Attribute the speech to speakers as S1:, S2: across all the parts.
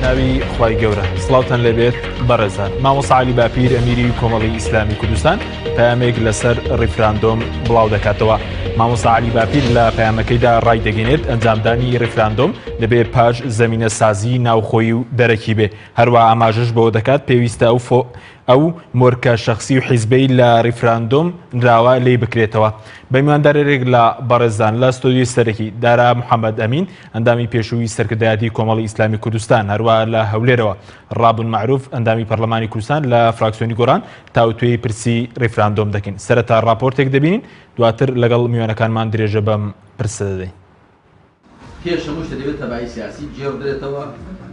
S1: بەناوی خوای گەورە سڵاوتان لێبێت بەڕێزان مامۆستا عەلی باپیر ئەمیری کۆمەڵی ئیسلامی کوردستان پەیامێک لەسەر ڕیفراندۆم بڵاو دەکاتەوە مامۆستا عەلی باپیر لە پەیامەکەیدا ڕایدەگەێنێت ئەنجامدانی ڕیفراندۆم دەبێ پاش زەمینە سازی ناوخۆیی و دەرەکی بێ هەروە ئاماژەش بەوە دەکات پێویستە ئەو فۆ ئەو مۆرکە شەخسی و حیزبەی لە ڕیفراندۆم نراوە لێی بکرێتەوە. بە میواندارێک لە بەڕێزان لە ستۆدیۆی سەرەکی دارا محەمەد ئەمین ئەندامی پێشووی سەرکردایەتی کۆمەڵی ئیسلامی کوردستان هەروە لە هەولێرەوە ڕابون مەعروف ئەندامی پەرلەمانی کوردستان لە فراکسیۆنی گۆڕان تاوتوێی پرسی ڕیفراندۆم دەکەین. سەرەتا ڕاپۆرتێک دەبینین دواتر لەگەڵ میوانەکانمان درێژە بەم پرسە دەدەین.
S2: پێش هەموو شتێ دەبێت تەبایی سیاسی گێڕدرێتەوە،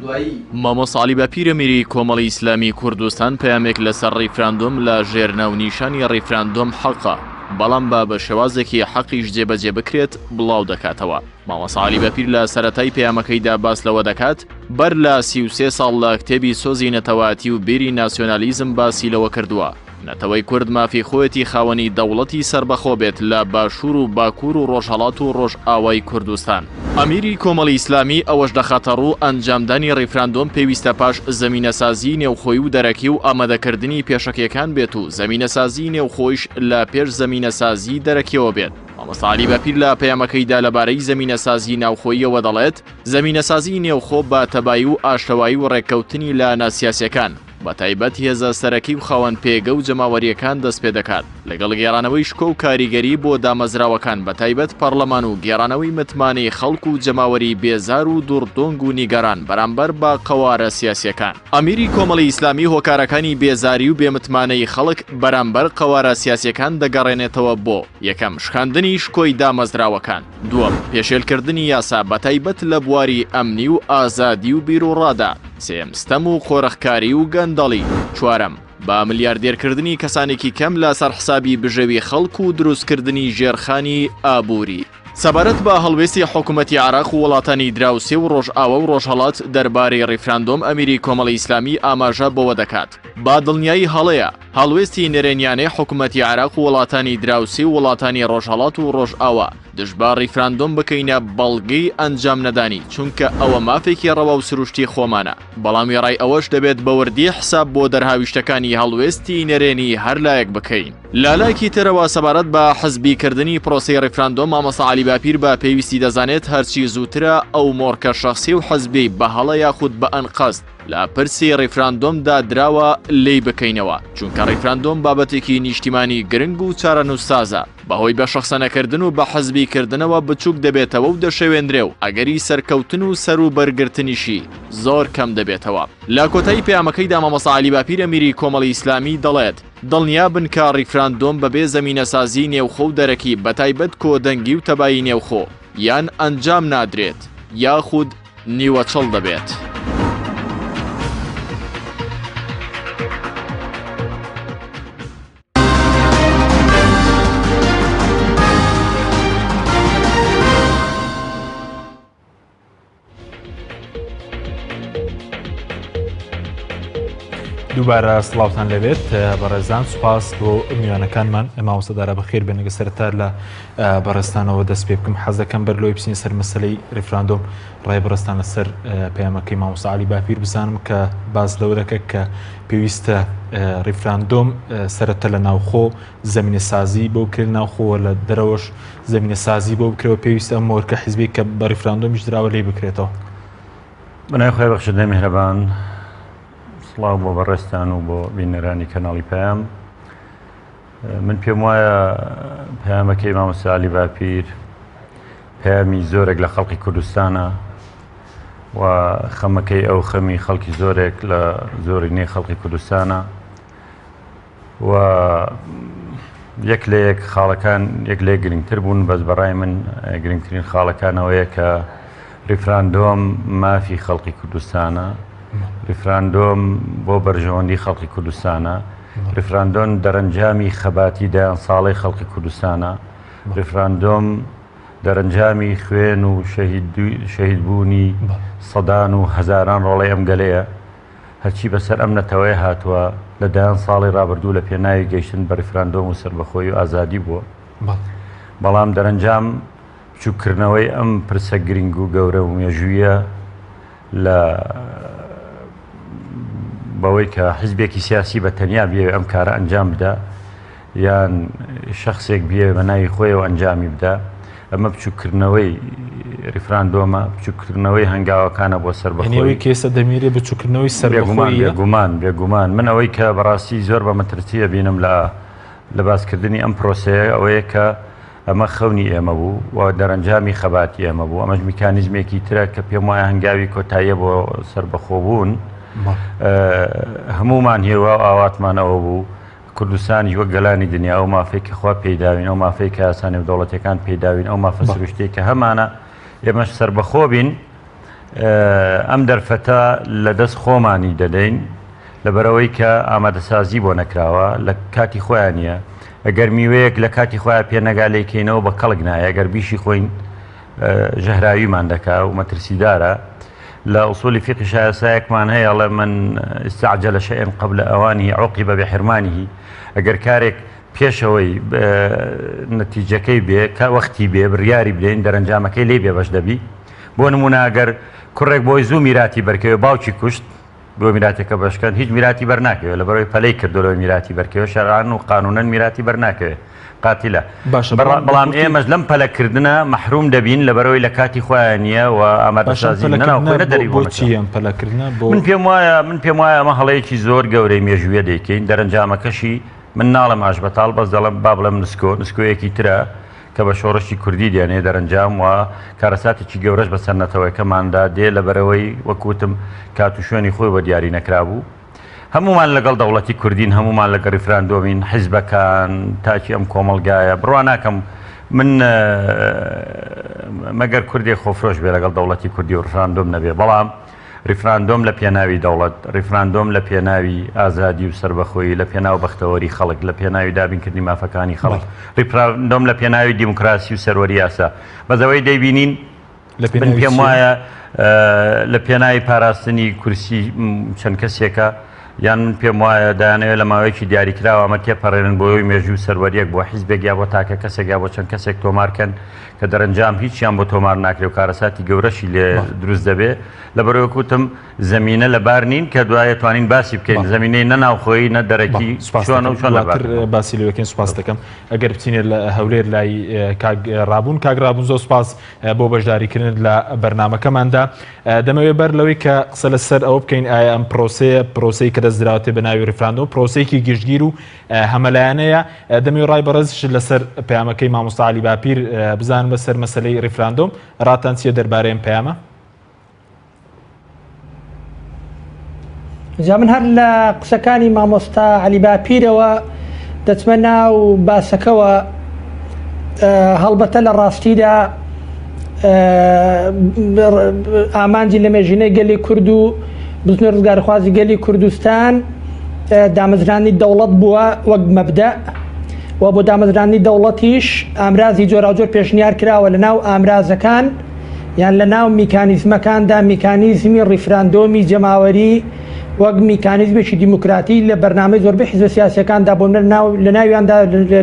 S2: دوایی.
S3: مامۆستا عەلی باپیرە میری کۆمەڵی ئیسلامی کوردستان پەیامێک لەسەر ڕیفراندۆم لە ژێر ناونیشانی ڕیفراندۆم حەقە بەڵام با بە شێوازێکی حەقیش جێبەجێ بکرێت بڵاو دەکاتەوە. مامۆستا عەلی باپیر لە سەرەتای پەیامەکەیدا باس لەوە دەکات بەر لە 33 ساڵ لە کتێبی سۆزی نەتەوایەتی و بیری ناسیۆنالیزم باسی لەوە کردووە نەتەوەی کورد مافی خۆیەتی خاوەنی دەوڵەتی سەربەخۆ بێت لە باشوور و باکوور و ڕۆژهەڵات و ڕۆژئاوای کوردستان. ئەمیری کۆمەڵی ئیسلامی ئەوەش دەخاتەڕوو، ئەنجامدانی ڕیفراندۆم پێویستە پاش زەمینەسازیی نێوخۆی و دەرەکی و ئامادەکردنی پێشەکیەکان بێت و زەمینەسازیی نێوخۆیش لە پێش زەمینەسازیی دەرەکیەوە بێت. مامۆستا عەلی باپیر لە پەیامەکەیدا لەبارەی زەمینەسازیی ناوخۆییەوە دەڵێت، زەمینەسازیی نێوخۆ بە تەبایی و ئاشتەوایی و ڕێککەوتنی لایەنە سیاسیەکان، بەتایبەت هێزە سەرەکی و خاوەن پێگە و جەماوەرییەکان دەستپێدەکات، لەگەڵ گێڕانەوەی شکۆ و کاریگەری بۆ دامەزراوەکان بەتایبەت پەڕلەمان و گێڕانەوەی متمانەی خەڵک و جەماوەری بێزار و دڕدۆنگ و نیگەران بەرامبەر بە قەوارە سیاسییەکان. ئەمیری کۆمەڵی ئیسلامی هۆکارەکانی بێزاری و بێمتمانەیی خەڵک بەرامبەر قەوارە سیاسییەکان دەگەڕێنێتەوە بۆ، یەکەم، شکاندنی شکۆی دامەزراوەکان. دووەم، پێشێلکردنی یاسا بەتایبەت لە بواری ئەمنی و ئازادی و بیروڕادا. سێیەم، ستەم و قۆرخکاری و گەندەڵی. چوارەم، بە ملیاردێرکردنی کەسانێکی کەم لە سەر حسابی بژێوی خەڵک و دروستکردنی ژێرخانی ئابووری. سەبارەت بە هەڵوێستی حکومەتی عێراق و وڵاتانی دراوسێ و ڕۆژئاوا و ڕۆژهەڵات دەربارەی ڕیفراندۆم ئەمیری کۆمەڵی ئیسلامی ئاماژە بەوە دەکات بە دڵنیایی هەڵەیە هەڵوێستی نەرێنیانەی حکومەتی عێراق و وڵاتانی دراوسێ و وڵاتانی ڕۆژهەڵات و ڕۆژئاوا دژ بە ڕیفراندۆم بکەینە بەڵگەی ئەنجام نەدانی، چونکە ئەوە مافێکی ڕەوا و سروشتی خۆمانە، بەڵام وێڕای ئەوەش دەبێت بە وردی حساب بۆ دەرهاویشتەکانی هەڵوێستی نەرێنی هەر لایەک بکەین. لە لایەکی ترەوە سەبارەت بە حزبی کردنی پرۆسەی ڕیفراندۆم مامۆستا عەلی باپیر بە پێویستی دەزانێت هەرچی زووترە ئەو مۆرکە شەخسی و حزبیەی بە هەڵە یاخود بە ئەنقەست لە پرسی ڕیفراندۆمدا دراوە لێی بکەینەوە، چونکە ڕیفراندۆم بابەتێکی نیشتیمانی گرنگ و چارەنووسسازە، بەهۆی بە شەخسەنەکردن و بە حزبی کردنەوە بچوک دەبێتەوە و دەشێوێنرێ و ئەگەری سەرکەوتن و سەرو بەرگرتنیشی زۆر کەم دەبێتەوە. لە کۆتایی پەیامەکەیدا مامۆستا عەلی باپیر ئەمیری کۆمەڵی ئیسلامی دەڵێت، دڵنیابن کە ڕیفراندۆم بەبێ زەمینەسازیی نێوخۆ و دەرەکی بەتایبەت کۆدەنگی و تەبایی نێوخۆ یان ئەنجام نادرێت یاخود نیوەچڵ دەبێت.
S1: دووبارە سڵاوتان لەبێت بەڕێزان سوپاس بۆ میوانەکانمان مامۆستا دارا بەخێر بێن لەگە سەرەتا لە بەڕێزتانەوە دەست پێ بکەم حەز دەکەم بەر لەوەی بچینە سەر مەسەلەی ریفراندۆم ڕای بەڕێزتان لەسەر پەیامەکەی مامۆستا عەلی باپیر بزانم کە باس لەوە دەکە کە پێویستە ریفراندۆم سەرەتا لە ناوخۆ زەمینە سازی بۆ بکرێت ناوخۆ لە دەرەوەش زەمینە سازی بۆ بکرێەوە پێویستە ئەم مۆرکە حیزبی کە بە ریفراندۆمیش دراوە لێی بکرێتەوە.
S4: بەناوی خوای بەخشندەی میهرەبان سڵاو بۆ بەڕێزتان و بۆ بینەرانی کەناڵی پەیام من پێم وایە پەیامەکەی مامۆستا عەلی باپیر پەیامی زۆرێک لە خەڵکی کوردستانە و خەمەکەی ئەو خەمی خەڵکی زۆرێک لە زۆرینەی خەڵکی کوردستانە و یەک لە یەک خاڵەکان یەک لە گرنگتر بوون بەس بەڕای من گرنگترین خاڵەکانەوەیە کە ریفراندۆم مافی خەڵکی کوردستانە ریفراندۆم بۆ بەرژەوەندی خەڵکی کوردستانە ریفراندۆن دەرەنجامی خەباتی دەیان ساڵەی خەڵکی کوردستانە ریفراندۆم دەرەنجامی خوێن و شەهیدبوونی سەدان و هەزاران ڕۆڵەی ئەم گەلەیە هەرچی بەسەر ئەم نەتەوەیە هاتووە لە دەیان ساڵی ڕابردوو لە پێناوی گەیشتن بە ریفراندۆم و سەربەخۆیی و ئازادی بووە بەڵام دەرەنجام بچووککردنەوەی ئەم پرسە گرنگ و گەورە و مێژوویە لە. بەوەی کە حیزبێکی سیاسی بە تەنیا بیەوێ ئەم کارە ئەنجام بدا یان شەخسێک بیەوێ بە ناوی خۆیەوە ئەنجامی بدا ئەمە بچووکردنەوەی ریفراندۆمە بچووکردنەوەی هەنگاوەکانە بۆ سەربەخۆی
S1: کێسە دەمیرێ بچووکردنەوەی سەربەخۆیە؟
S4: بێگومان بێگومان من ئەوەی کە بەڕاستی زۆر بە مەترسیە بینم لە لە باسکردنی ئەم پرۆسەیە ئەوەیە کە ئەمە خەونی ئێمە بوو و دەرەنجامی خەباتی ئێمە بوو، ئەمەش میکانیزمێکی ترە کە پێم وایە هەنگاوی کۆتاییە بۆ سەربەخۆبوون. هەموومان هێوا و ئاواتمان ئەوە بوو کوردستانیش وەک گەلانی دنیا ئەو مافەی کە خوا پێیداوین، ئەو مافەی کە یاسا نێودەوڵەتیەکان پێیداوین، ئەو مافە سروشتیەی کە هەمانە، ئێمەش سەربەخۆ بین. ئەم دەرفەتە لە دەست خۆمانی دەدەین لەبەرئەوەی کە ئامادەسازی بۆ نەکراوە لە کاتی خۆیان نییە ئەگەر میوەیەک لە کاتی خۆیان پێ نەگا لێکەینەوە بە کەڵک نایە ئەگەر بیشی خۆین ژەهراویمان دەکا و مەترسیدارە لە ئوسولی فیقی شایەسایەکمان هەیە ئەڵێ من استعجل شيئا قبل اوانه عوقب بحرمانه ئەگەر کارێک پێشەوەی نەتیجەکەی بێ کە وەختی بێ بڕیاری بدەین دەرەنجامەکەی لێی بێبەش دەبی بۆ نموونە ئەگەر کوڕێک بۆی زوو میراتی بەرکەوێ باوکی کوشت بۆ میراتەکە بەشکەن هیچ میراتی بەرناکەوێت لەبەرەوەی پەلەی کردو لەوەی میراتی بەرکەوێت شەرعان و قانونەن میراتی بەرناکەوێت قاتلە
S1: باشە
S4: بەڵام ئێمەش لەم پەلەکردنە مەحروم دەبین لەبەرەوەی لە کاتی خۆیان نییە و ئامادەسازی
S1: بۆچی ئەم پەلەکردنە
S4: بۆ من پێم وایە من پێم وایە ئەمە هەڵەیەکی زۆر گەورەی مێژوویە دەیکەین دەرەنجامەکەشی من ناڵێم ئاشبەتاڵ بەس دەڵێم با بڵێم نسکۆ نسکۆیەکی ترە کە بە شۆڕشی کوردی دێنێ دەرەنجام و کارەساتێکی گەورەش بەسەر نەتەوەکەماندا دێ لەبەرئەوەی وەک وتم کات و شوێنی خۆی بۆ دیاری نەکرابوو. هەموومان لەگەڵ دەوڵەتی کوردین، هەموومان لەگەڵ ریفراندۆمین، حیزبەکان، تاکی ئەم کۆمەڵگایە، بڕوا ناکەم من مەگەر کوردێک خۆفرۆش بێ لەگەڵ دەوڵەتی کوردی و ریفراندۆم نەبێ، بەڵام ڕیفراندۆم لە پێناوی دەوڵەت، ڕیفراندۆم لە پێناوی ئازادی و سەربەخۆیی، لە پێناو بەختەوەری خەڵک، لە پێناوی دابینکردنی مافەکانی خەڵک، ڕیفراندۆم لە پێناوی دیموکراسی و سەروەری یاسا. بەس ئەوەی دەیبینین من پێم وایە لە پێناوی پاراستنی کورسی چەند کەسێکە، یان من پێم وایە دەیانەوێت لە ماوەیەکی دیاریکراوە ئەمە تێپەڕێنن بۆ ئەوەی مێژوو و سەروەرییەک بۆ حیزبێک یا بۆ تاکە کەسێک یا بۆ چەند کەسێک تۆمار کەن کە دەرەنجام هیچیان بۆ تۆمار ناکرێ و کارەساتی گەورەشی لێ دروست دەبێ لەبەرئەوەی وەک وتم زەمینە لەبار نین کە دوایە توانین باسی بکەین زەمینەی نە ناوخۆیی نە دەرەکی
S1: چۆنە و چۆن لەبار باسی لێ بکەین سوپاس دەکەم ئەگەر بچینە لە هەولێر لای کاک ڕابوون کاک ڕابوون زۆر سوپاس بۆ بەشداریکردنت لە بەرنامەکەماندا. دەمەوێت بەر لەوەی کە قسە لەسەر ئەوە بکەین ئایا ئەم پرۆسەیە پرۆسەی کە دەست دراوەتێ بە ناوی ڕیفراندۆم پرۆسەیەکی گشتگیر و هەمەلایەنەیە دەمەوێت ڕای بەڕێزیشت لەسەر پەیامەکەی مامۆستا عەلی باپیر بزانم لەسەر مەسەلەی ڕیفراندۆم ڕاتان چییە دەربارەی ئەم پەیامە؟
S5: جا من هەر لە قسەکانی مامۆستا عەلی باپیرەوە دەچمە ناو باسەکەوە هەڵبەتە لە ڕاستیدا ئامانجی لە مێژینەی گەلی کورد و بزنی ڕزگارخوازی گەلی کوردستان دامەزرانی دەوڵەت بووە وەک مەبدە و بۆ دامەزرانی دەوڵەتیش ئامرازی جۆراوجۆر پێشنیار کراوە لە ناو ئامرازەکان یان لە ناو میکانیزمەکاندا میکانیزمی ڕیفراندۆمی جەماوەری وەک میکانیزمێکی دیموکراتی لە بەرنامەی زۆربەی حیزبە سیاسیەکاندا بۆ لە ناویاندا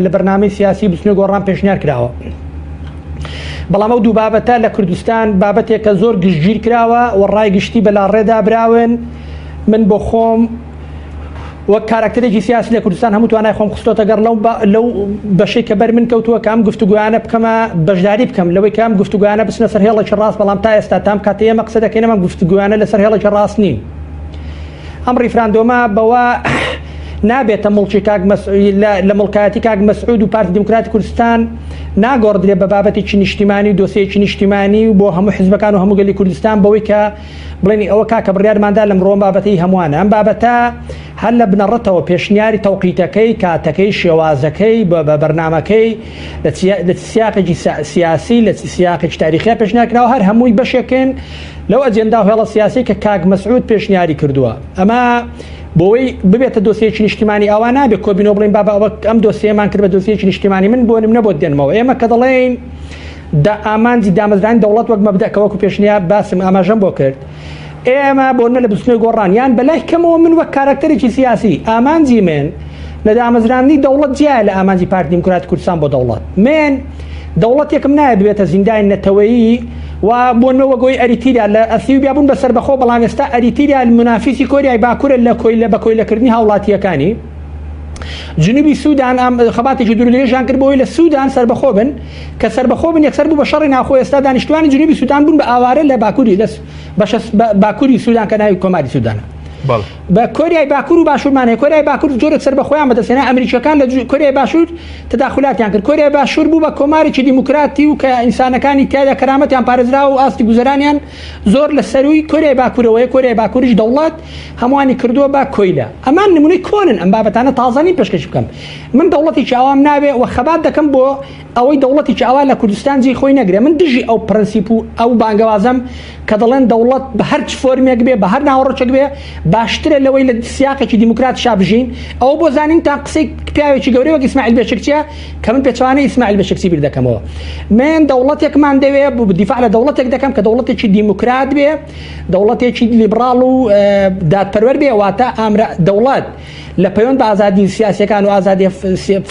S5: لە بەرنامەی سیاسی بزوتنەوەی گۆڕان پێشنیار کراوە. بەڵام ئەو دوو بابەتە لە کوردستان بابەتێکە زۆر گشتگیر کراوە و ڕای گشتی بەلاڕێدا براون من بۆ خۆم وەک کاراکتەرێکی سیاسی لە کوردستان هەموو توانای خۆم خستۆتە گەڕ لەو لەو بەشەی کە بەر من کەوتووە کە ئەم گفتوگۆیانە بکەمە بەشداری بکەم لەوەی کە ئەم گفتوگۆیانە بچنە سەر هێڵێکی ڕاست بەڵام تا ئێستا تام کاتێ ئێمە قسە دەکەین ئەم گفتوگۆیانە لەسەر هێڵێکی ڕاست نین ئەم ڕیفراندۆمە بەوە نابێتە مڵکی کاک مەسعود لە مڵکایەتی کاک مەسعود و پارتی دیموکراتی کوردستان ناگۆڕدرێ بە بابەتێکی نیشتیمانی و دۆسیەکی نیشتیمانی و بۆ هەموو حزبەکان و هەموو گەلی کوردستان بەوەی کە بڵێن ئەوە کاکە بڕیارماندا لەم ڕۆم بابەتەی هەمووانە ئەم بابەتە هەر لە بنەڕەتەوە پێشنیاری تەوقیتەکەی کاتەکەی شێوازەکەی بە بەرنامەکەی لە سیاقێکی سیاسی لە سیاقێکی تاریخیا پێشنیار کراوە هەر هەمووی بەشێکن لەو ئەجێندا و هێڵە سیاسی کە کاک مەسعود پێشنیاری کردووە ئەمە بۆی ببێتە دۆسیەکی نیشتیمانی ئەوە نابێت کۆبینەوە بڵین بابا ئەوە ئەم دۆسیەمان کرد بە دۆسیەکی نیشتیمانی من بۆ نمونە بۆت دێنمەوە ئێمە کە دەڵێین دا ئامانجی دامەزرانی دەوڵەت وەک مەبدەئ کە وەکو پێشنیار باسم ئاماژەم بۆ کرد ئێمە بۆ نمونە لە بزوتنەوەی گۆڕان یان بەلای کەمەوە من وەک کاراکتەرێکی سیاسی ئامانجی من لە دامەزراندنی دەوڵەت جیایە لە ئامانجی پارتی دیموکراتی کوردستان بۆ دەوڵەت من دەوڵەتێکم نایە ببێتە زیندانی نەتەوەیی و و بۆ نمونە وەک ئەوەی ئەریتیریا لە ئەسیوبیا بوون بە سەربەخۆ بەڵام ئێستا ئەریتیریا منافیسی کۆریای باکوورە لە کۆیلە بە کۆیلەکردنی هاوڵاتییەکانی. جنوبی سودان ئەم خەباتێکی دوور درێژیان کرد بۆی لە سودان سەربەخۆ بن کە سەربەخۆ بن یەکسەر بوو بە شەڕی ناوخۆ ئێستا دانیشتوانی جنوبی سودان بوون بە ئاوارە لە باکووری لە بەشە باکووری سودان کە ناوی کۆماری سودانە. بە کۆریای باکوور و باشوورمان هەیە کۆریای باکوور جۆرێک سەربەخۆیان بەدەستهێنا ئەمریکیەکان لە کۆریای باشوور تەداخولاتیان کرد کۆریای باشوور بوو بە کۆمارێکی دیموکراتی و کە ئینسانەکانی تیادا کەرامەتیان پارێزراوە و ئاستی گوزەرانیان زۆر لە سەرووی کۆریای باکوورەوەیە کۆریای باکووریش دەوڵەت هەمووانی کردووە بە کۆیلە ئەمان نمونەی کۆنن ئەم بابەتانە تازە نین پێشکەش بکەم من دەوڵەتێکی ئاوام ناوێ و خەبات دەکەم بۆ ئەوەی دەوڵەتێکی ئاوا لە کوردستان جێی خۆی نەگرێ من دژی ئەو پرەنسیپ و ئەو بانگەوازەم کە دەڵێن دەوڵەت بە هەر چ فۆرمێک بێ بە هەر ناوەڕۆکێک بێ باشترە لەوەی لە سیاقێکی دیموکراتیشا بژین ئەوە بۆ زانینتان قسەی پیاوێکی گەورەی وەک ئیسماعیل بێشکچیە کە من پێچەوانەی ئیسماعیل بێشکچی بیر دەکەمەوە من دەوڵەتێکمان دەوێ دیفاع لە دەوڵەتێک دەکەم کە دەوڵەتێکی دیموکرات بێ دەوڵەتێکی لیبراڵ و دادپەروەر بێ واتە ئامرا دەوڵەت لە پەیوەند بە ئازادی سیاسیەکان و ئازادیە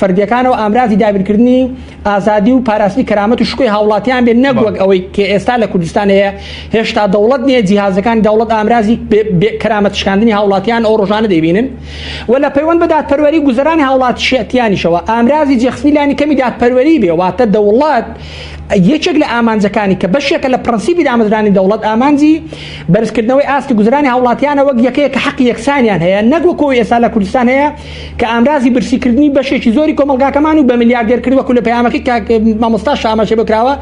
S5: فەردیەکانەوە ئامرازی دابینکردنی ئازادی و پاراستنی کەرامەت و شکۆی هاوڵاتیان بێت نەک وەک ئەوەی کە ئێستا لە کوردستان هەیە هێشتا دەوڵەت نییە جیهازەکانی دەوڵەت ئامرازی کەرامەت شکاندنی هاوڵاتیان ئەو ڕۆژانە دەیبینن و لە پەیوەند بە دادپەروەری گوزەرانی هاوڵاتیانیشەوە ئامرازی جێخستنی لانی کەمی دادپەروەری بێ واتە دەوڵەت یەکێک لە ئامانجەکانی کە بەشێکە لە پرەنسیپی دامەزرانی دەوڵەت ئامانجی بەرزکردنەوەی ئاستی گوزرانی هاوڵاتیانە وەک یەکەیە کە حەقی یەکسانیان هەیە نەک وەکو ئێستا لە کوردستان هەیە کە ئامرازی برسیکردنی بەشێکی زۆری کۆمەڵگاکەمان و بە ملیاردێر کرد وەکو لە پەیامەکەی کاک مامۆستا ئاماژەی بۆ کراوە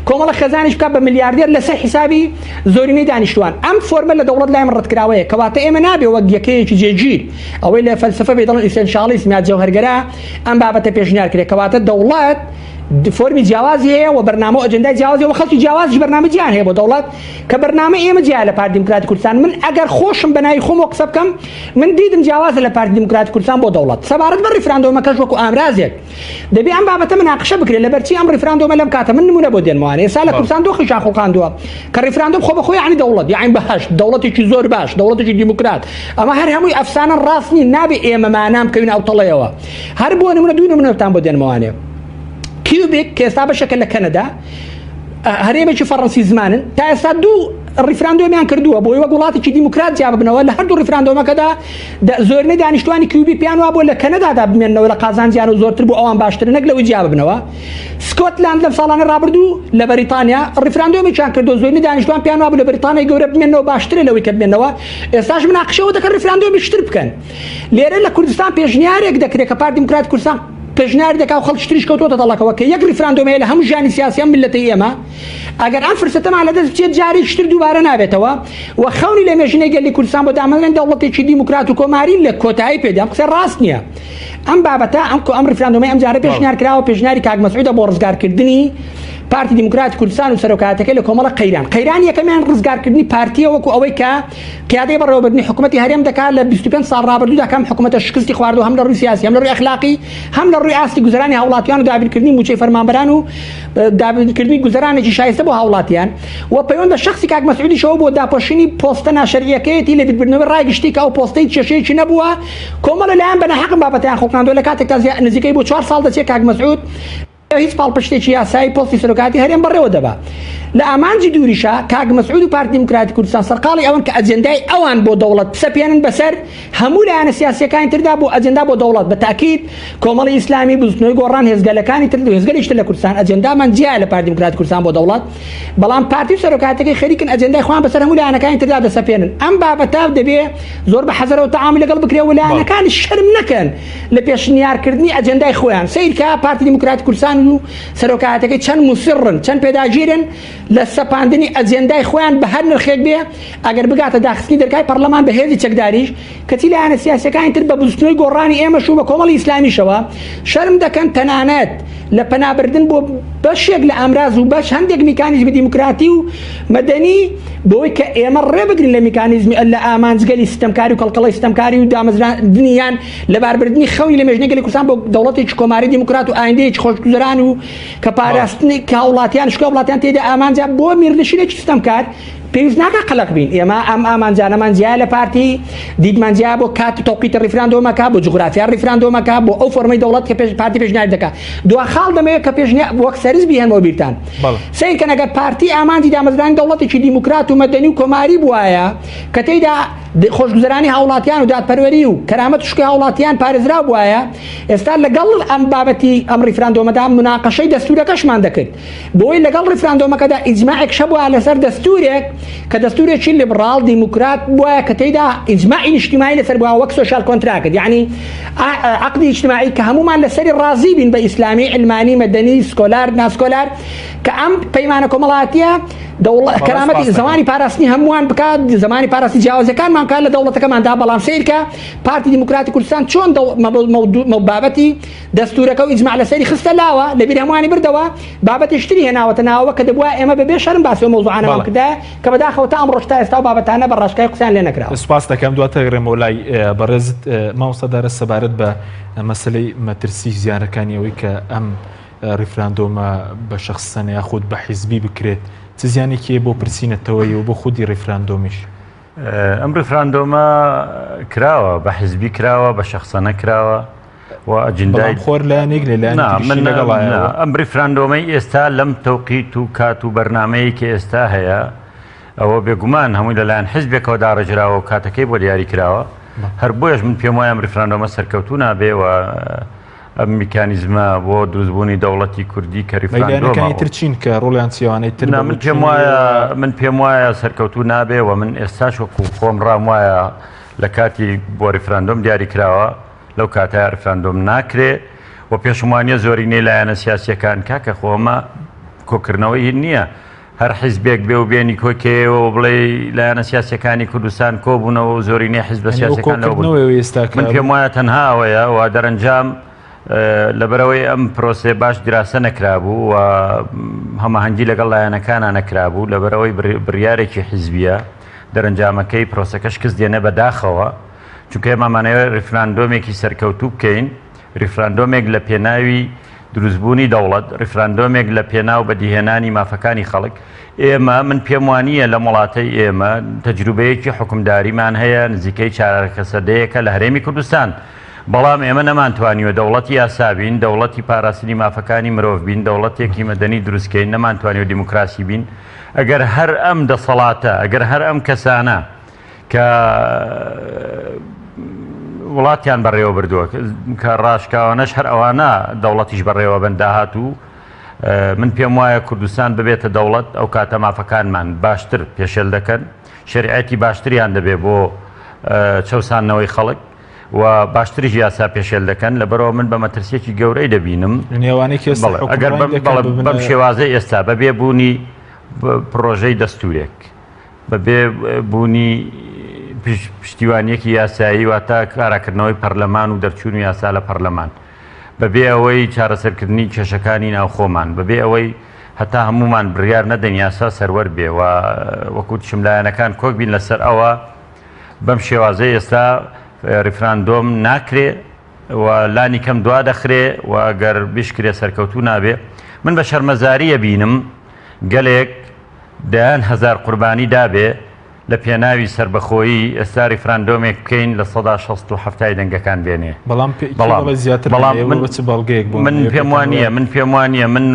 S5: کۆمەڵە خێزانیش بکات بە ملیاردێر لەسەر حیسابی زۆرینەی دانیشتوان ئەم فۆرمە لە دەوڵەت لای من ڕەتکراوەیە کەواتە ئێمە نابێ وەک یەکەیەکی جێگیر ئەوەی لە فەلسەفە بێ دەڵێن ئیسێنشاڵیسم یا جەوهەرگەرا ئەم بابەتە پێشنیار کرێ کەواتە دەوڵەت فۆرمی جیاوازی هەیە و بەرنامە و ئەجندای جیاوازی و خەڵکی جیاوازیش بەرنامە جیان هەیە بۆ دەوڵەت کە بەرنامەی ئێمە جیایە لە پارتی دیموکراتی کوردستان من ئەگەر خۆشم بە ناوی خۆمەوە قسە بکەم من دیدم جیاوازە لە پارتی دیموکراتی کوردستان بۆ دەوڵەت سەبارەت بە ڕیفراندۆمەکەش وەکو ئامرازێک دەبێ ئەم بابەتە مناقشە بکرێت لەبەرچی ئەم ڕیفراندۆمە لەم کاتە من نمونە بۆ دێنمەوانێ ئێستا لە کوردستان دۆخیشان خوڵقاندووە کە ڕیفراندۆم خۆ بەخۆی یعنی دەوڵەت یعنی بەهەشت دەوڵەتێکی زۆر باش دەوڵەتێکی دیموکرات ئەمە هەر هەمووی ئەفسانە ڕاست نین نابێ ئێمە مانام بکەوین ئەو تەڵەیەوە هەر بۆ نمونە دوو نمونەتان بۆ دێنمەوانێ کیوبێک کە ئێستا بەشێکە لە کەنەدا هەرێمێکی فەڕەنسی زمانن تا ئێستا دوو ڕیفراندۆمیان کردووە بۆی وەک وڵاتێکی دیموکرات جیا ببنەوە لە هەردوو ڕیفراندۆمەکەدا زۆرینەی دانیشتوانی کیوبی پێیان وابووە لە کەنەدادا بمێننەوە لە قازانجیان و زۆرتر بۆ ئەوان باشترە نەک لەوەی جیا ببنەوە سکۆتلاند لەم ساڵانە ڕابردوو لە بەریتانیا ڕیفراندۆمێکیان کردو زۆرینەی دانیشتوان پێیان وابوو لە بەریتانیای گەورە بمێننەوە باشترە لەوەی کە بمێننەوە ئێستاش مناقشەوە دەکەن ڕیفراندۆمێکی تر بکەن لێرە لە کوردستان پێشنیارێک دەکرێت کە پارتی دیموکراتی کوردستان پێشنیار دەکا و خەڵکی تریش کەوتووەتە تەڵەکەوە کە یەک ڕیفراندۆم هەیە لە هەموو ژیانی سیاسی ئەم میللەتەی ئێمە ئەگەر ئەم فرسەتەمان لەدەست بچێت جارێکی تر دووبارە نابێتەوە و خەونی لە مێژینەی گەلی کوردستان بۆ دامەزرانی دەوڵەتێکی دیموکرات و کۆماری لە کۆتایی پێدا ئەم قسە ڕاست نییە ئەم بابەتە ئەم ئەم ڕیفراندۆمەی ئەم جارە پێشنیار کراوە پێشنیاری کاک مەسعودە بۆ ڕزگارکردنی پارتی دیموکراتی کوردستان و سەرۆکایەتەکەی لە کۆمەڵە قەیران قەیرانی یەکەمیان ڕزگارکردنی پارتیە وەکو ئەوەی کە قیادەی بەڕێوەبردنی حکومەتی هەرێم دەکات لە 25 ساڵ ڕابردوودا کە ئەم حکومەتە شکستی خواردووە هەم لە ڕووی سیاسی هەم لە ڕووی ئەخلاقی هەم لە ڕووی ئاستی گوزەرانی هاوڵاتیان و دابینکردنی مووچەی فەرمانبەران و دابینکردنی گوزەرانێکی شایستە بۆ هاوڵاتیان و پەیوەند بە شخصی کاک مەسعودیشەوە بۆ داپۆشینی پۆستە ناشەرعیەکەیەتی لە بیربردنەوەی ڕای گشتی کە ئەو پۆستەی کێشەیەکی نەبووە کۆمەڵە لایەن بە ناحەقم بابەتیان خوڵقاندووە لە کاتێکدا نزیکەی بۆ چوار ساڵ دەچێت کاک مەسعود هیچ پاڵپشتێکی یاسایی پۆستی سەرۆکایەتی هەرێم بەڕێوە دەبا. لە ئامانجی دووریشا کاک مەسعود و پارتی دیموکراتی کوردستان سەرقاڵی ئەوەن کە ئەجێندای ئەوان بۆ دەوڵەت بسەپێنن بەسەر هەموو لایەنە سیاسییەکانی تردا بۆ ئەجێندا بۆ دەوڵەت بە تاکید کۆمەڵی ئیسلامی بزوتنەوەی گۆڕان هێزگەلەکانی تر هێزگەلیش تر لە کوردستان ئەجێندامان جیایە لە پارتی دیموکراتی کوردستان بۆ دەوڵەت بەڵام پارتی و سەرۆکایەتەکەی خەریکن ئەجێندای خۆیان بەسەر هەموو لایەنەکانی تردا دەسەپێنن ئەم بابەتە دەبێ زۆر بە حەزەرەوە تەعامول لەگەڵ بکرێ و لایەنەکانیش شەرم نەکەن لە پێشنیارکردنی ئەجێندای خۆیان. سەیرکە پارتی دیموکراتی کوردستان و سەرۆکایەتەکەی چەند موسڕن، چەند پێداگیرن لە سەپاندنی ئەجێندای خۆیان بە هەر نرخێک بێ، ئەگەر بگاتە داخستنی دەرگای پەڕلەمان بە هێزی چەکداریش، کەچی لایەنە سیاسیەکانی تر بە بزوتنەوەی گۆڕانی ئێمەش و بە کۆمەڵی ئیسلامیشەوە شەرم دەکەن تەنانەت لە پەنابردن بۆ بەشێک لە ئامراز و بەش هەندێک میکانیزمی دیموکراتی و مەدەنی بۆی کە ئێمە ڕێ بگرین لە میکانیزمی لە ئامانجگەلی ستەمکاری و کەڵکەڵەی ستەمکاری و دامەزراندنی یان لەباربردنی خەونی لە مێژنەی گەلی کوردستان بۆ دەوڵەتێکی کۆماری دیموکرات و ئایندەیەکی خۆشگوزەران و کە پاراستنی کە هاوڵاتیان شکۆی هاوڵاتیان تێدا ئامانجە بۆ میرنشینێکی ستەمکار. پێویست ناکا قەلەق بین. ئێمە ئەم ئامانجانەمان جیایە لە پارتی، دیدمان جیایە بۆ کات و تەوقیتی ڕیفراندۆمەکە، بۆ جوغرافیای ڕیفراندۆمەکە، بۆ ئەو فۆرمەی دەوڵەت کە پێش پارتی پێشنیاری دەکا. دوا خاڵ دەمەوێت کە پێشنیا وەک سەرنج بیهێنمەوە بیرتان. سەیر کەن ئەگەر پارتی ئامانجی دامەزرانی دەوڵەتێکی دیموکرات و مەدەنی و کۆماری بوایە کە تێیدا خۆشگوزەرانی هاوڵاتیان و دادپەروەری و کەرامەت و شکۆی هاوڵاتیان پارێزراو بوایە، ئێستا لەگەڵ ئەم بابەتی ئەم ڕیفراندۆمەدا موناقەشەی دەستورەکەشمان دەکرد. بۆی لەگەڵ ڕیفراندۆمەکەدا ئیجماعێکش هەبوایە لەسەر دەستورێک کە دەستورێکی لیبڕاڵ دیموکرات بوایە کە تێیدا ئیجماعی نیشتیمانی لەسەر بوایە وەک social contract یعنی عقدی ئیجتماعی کە هەمومان لەسەری ڕازی بین بە ئیسلامی علمانی مەدەنی سکۆلار ناسکۆلار کە ئەم پەیمانە کۆمەڵاتیە کەرامەتی زمانی پاراستنی هەمووان بکات زمانی پاراستنی جیاوازەکانمان بکات لە دەوڵەتەکەماندا بەڵام سیرکە پارتی دیموکراتی کوردستان چۆن بابەتی دەستورەکە و ئیجماع لەسەری خستە لاوە، لەبیر هەمووانی بردەوە، بابەتێکی تری هێناوەتە ناوەوە کە دەبوایە ئێمە بەبێ شەرم باسی ئەو مەوزوعانەمان بکردایە کە بەداخەوە تا ئەمڕۆش تا ئێستا ئەو بابەتانە بە ڕاشکاوی قسەیان لێ نەکراوە.
S1: سوپاست دەکەم، دواتر ئەگەڕێمەوە لای بەڕێزت مامۆستا دارە سەبارەت بە مەسەلەی مەترسی زیانەکانی ئەوەی کە ئەم ڕیفراندۆمە بە شەخسەنە یاخود بە حیزبی بکرێت چ زیانێکی هەیە بۆ پرسی نەتەوەیی و بۆ خودی ڕیفراندۆمیش؟
S4: ئەم ڕیفراندۆمە کراوە بە حزبی کراوە بە شخصەنە کراوە و ئەجندای
S1: خۆر لایەنێک لە لایەن
S4: من ئەم ڕیفراندۆمەی ئێستا لەم تەوقیت و کات و بەرنمەیە کە ئێستا هەیە ئەوە بێگومان هەمووی لەلایەن حزبێکەوە داڕێژراوە و کاتەکەی بۆ دیاری کراوە هەر بۆیەش من پێم وایە ئەم ڕیفراندۆمە سەرکەوتوو نابێ و ئەم میکانیزمە بۆ دروستبوونی دەوڵەتی کوردی کە
S1: ریفراندۆمە تر چین کە ڕۆڵیان چیوانەی تر
S4: من پێم وایە من پێم وایە سەرکەوتوو نابێ و من ئێستاش وەکو خۆم ڕام وایە لە کاتی بۆ ریفراندۆم دیاری کراوە لەو کاتە ریفراندۆم ناکرێ و پێشم وانە زۆرینەی لایەنە سیاسیەکان کاکە خۆمە کۆکردنەوەی هین نییە هەر حیزبێک بێ و بێنی کۆکەیەوە و بڵێ لایەنە سیاسیەکانی کوردستان کۆبوونەوە و زۆرینەی حیزبە سیاسەکان لەوە بوون. من پێم وایە تەنها ئەوەیە و دەرەنجام لەبەرەوەی ئەم پرۆسێ باش دراسە نەکرابوو و هەماهەنگی لەگەڵ لایەنەکانە نەکرابوو لەبەرەوەی بڕیارێکی حیزبیە دەرەنجامەکەی پرۆسەکە شکست دێنێ بەداخەوە چونکە ئێمەمانەوێت ریفراندۆمێکی سەرکەوتوو بکەین ریفراندۆمێک لە پێناوی دروستبوونی دەوڵەت، ڕیفراندۆمێک لە پێناو بەدیهێنانی مافەکانی خەڵک، ئێمە، من پێم وانییە لەم وڵاتەی ئێمە تەجروبەیەکی حوکمداریمان هەیە نزیکەی چارەکە سەدەیەکە لە هەرێمی کوردستان، بەڵام ئێمە نەمانتوانیوە دەوڵەتی یاسا بین، دەوڵەتی پاراستنی مافەکانی مرۆڤ بین، دەوڵەتێکی مەدەنی دروستکەین، نەمانتوانیوە دیموکراسی بین، ئەگەر هەر ئەم دەسەڵاتە، ئەگەر هەر ئەم کەسانە، کە وڵاتیان بەڕێوە بردووە کە ڕاشکاوانەش هەر ئەوانە دەوڵەتیش بەڕێوە بن داهاتوو من پێم وایە کوردستان ببێتە دەوڵەت ئەو کاتە مافەکانمان باشتر پێشێل دەکەن شەریعەتی باشتریان دەبێ بۆ چەسانەوەی خەڵک و باشتریش یاسا پێشێل دەکەن لەبەرەوە من بە مەترسیەکی گەورەی دەبینم
S1: نێوانێکی
S4: ئەگەر بەم شێوازەی ئێستا بەبێ بوونی پرۆژەی دەستورێک بەبێ بوونی پشتیوانییەکی یاسایی واتە کاراکردنەوەی پەرلەمان و دەرچوونی یاسا لە پەرلەمان، بەبێ ئەوەی چارەسەرکردنی کێشەکانی ناوخۆمان، بەبێ ئەوەی هەتا هەموومان بڕیار نەدەین یاسا سەروەر بێ و وەکو وتیشم لایەنەکان کۆک بین لەسەر ئەوە، بەم شێوازەی ئێستا ریفراندۆم ناکرێ و لانی کەم دوا دەخرێ و گەر بشکرێ سەرکەوتوو نابێ. من بە شەرمەزاری ئەبینم گەلێک دەیان هەزار قوربانی دابێ لە پێناوی سەربەخۆیی، ئێستا ریفراندۆمێک بکەین 60% ی دەنگەکان بێنێ.
S1: بەڵام پێ بەڵام دەڵێ زیاتر
S4: بەڵام
S1: دەنێ؟
S4: من
S1: بە چ بەڵگەیەک بۆ
S4: من
S1: ئەمەوێ
S4: پێم
S1: پێتان
S4: وا
S1: وایە؟
S4: نییە من پێم وا نییە من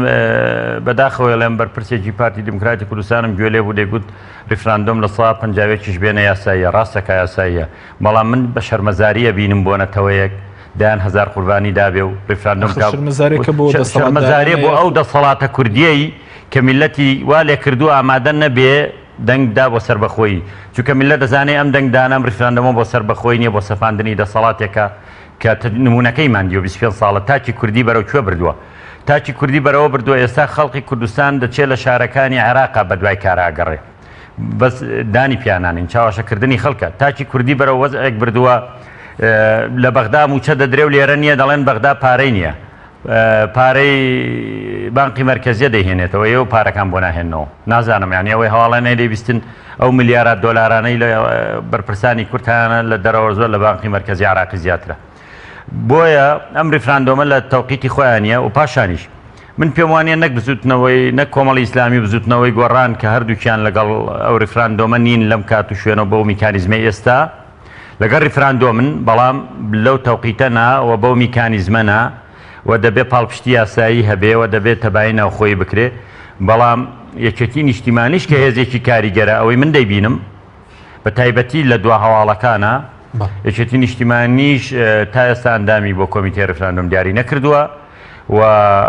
S4: بەداخەوە ئەڵێم بەرپرسێکی پارتی دیموکراتی کوردستانم گوێ لێ بوو دەیگوت ریفراندۆم 51% یش بێنە یاساییە ڕاستەکا یاساییە بەڵام من بە شەرمەزاری ئەبینم بۆ نەتەوەیەک دەیان هەزار قوربانی دابێ و ریفراندۆم
S1: ئاخر
S4: بکا
S1: شەرمەزارێکە بۆ
S4: شەرمەزاریە
S1: دەسەڵاتدارانە
S4: بۆ ئەو
S1: یاخود
S4: دەسەڵاتە کوردیەی کە میللەتی وا لێکردووە ئامادە نەبێ دەنگ دا بۆ سەربەخۆیی چونکە میللەت دەزانێ ئەم دەنگدانە ئەم ریفراندۆمە بۆ سەربەخۆیی نیە بۆ سەپاندنی دەسەڵاتێکە کە نمونەکەیمان دیوە 25 ساڵە تاکی کوردی بەرەو کوێ بردووە تاکی کوردی بەرەوە بردووە ئێستا خەڵقی کوردستان دەچێت لە شارەکانی عێراقا بەدوای کارا ئەگەڕێ بەس دانی پیانانین چاواشەکردنی خەڵکە تاکی کوردی بەرەو وەزعێک بردووە لە بەغدا موچە دەدرێ و لێرە نییە دەڵێن بەغدا پارەی نییە پارەی بانقی مەرکەزیە دەیهێنێتەوە ئێوە پارەکان بۆ ناهێنەوە نازانم یانی ئەوەی هەواڵانەی لێ بیستن ئەو ملیارات دۆلارانەی لە بەرپرسانی کورد هەیانە لە دەرەوە زۆر لە بانقی مەرکەزی عراقی زیاترە بۆیە ئەم ریفراندۆمە لە تەوقیتی خۆیان نیە و پاشانیش. من پێم وانە نەک بزوتنەوەی نەک کۆمەڵی ئیسلامی بزوتنەوەی گۆڕان کە هەردووکیان لەگەڵ ئەو ریفراندۆمە نین لەم کات و شوێنەوە بەو میکانیزمەی ئێستا لەگەڵ ریفراندۆمن بەڵام لەو تەوقیتە نا و بەو میکانیزمە نا و دەبێ پاڵپشتی یاسایی هەبێ و دەبێ تەبایی ناوخۆیی بکرێ بەڵام یەکێتی نیشتیمانیش کە هێزێکی کاریگەرە ئەوەی من دەیبینم بە تایبەتی لە دوا هەواڵەکانە یەکێتی نیشتیمانیش تا ئێستا ئەندامی بۆ کۆمیتەی ڕیفراندۆم دیاری نەکردووە و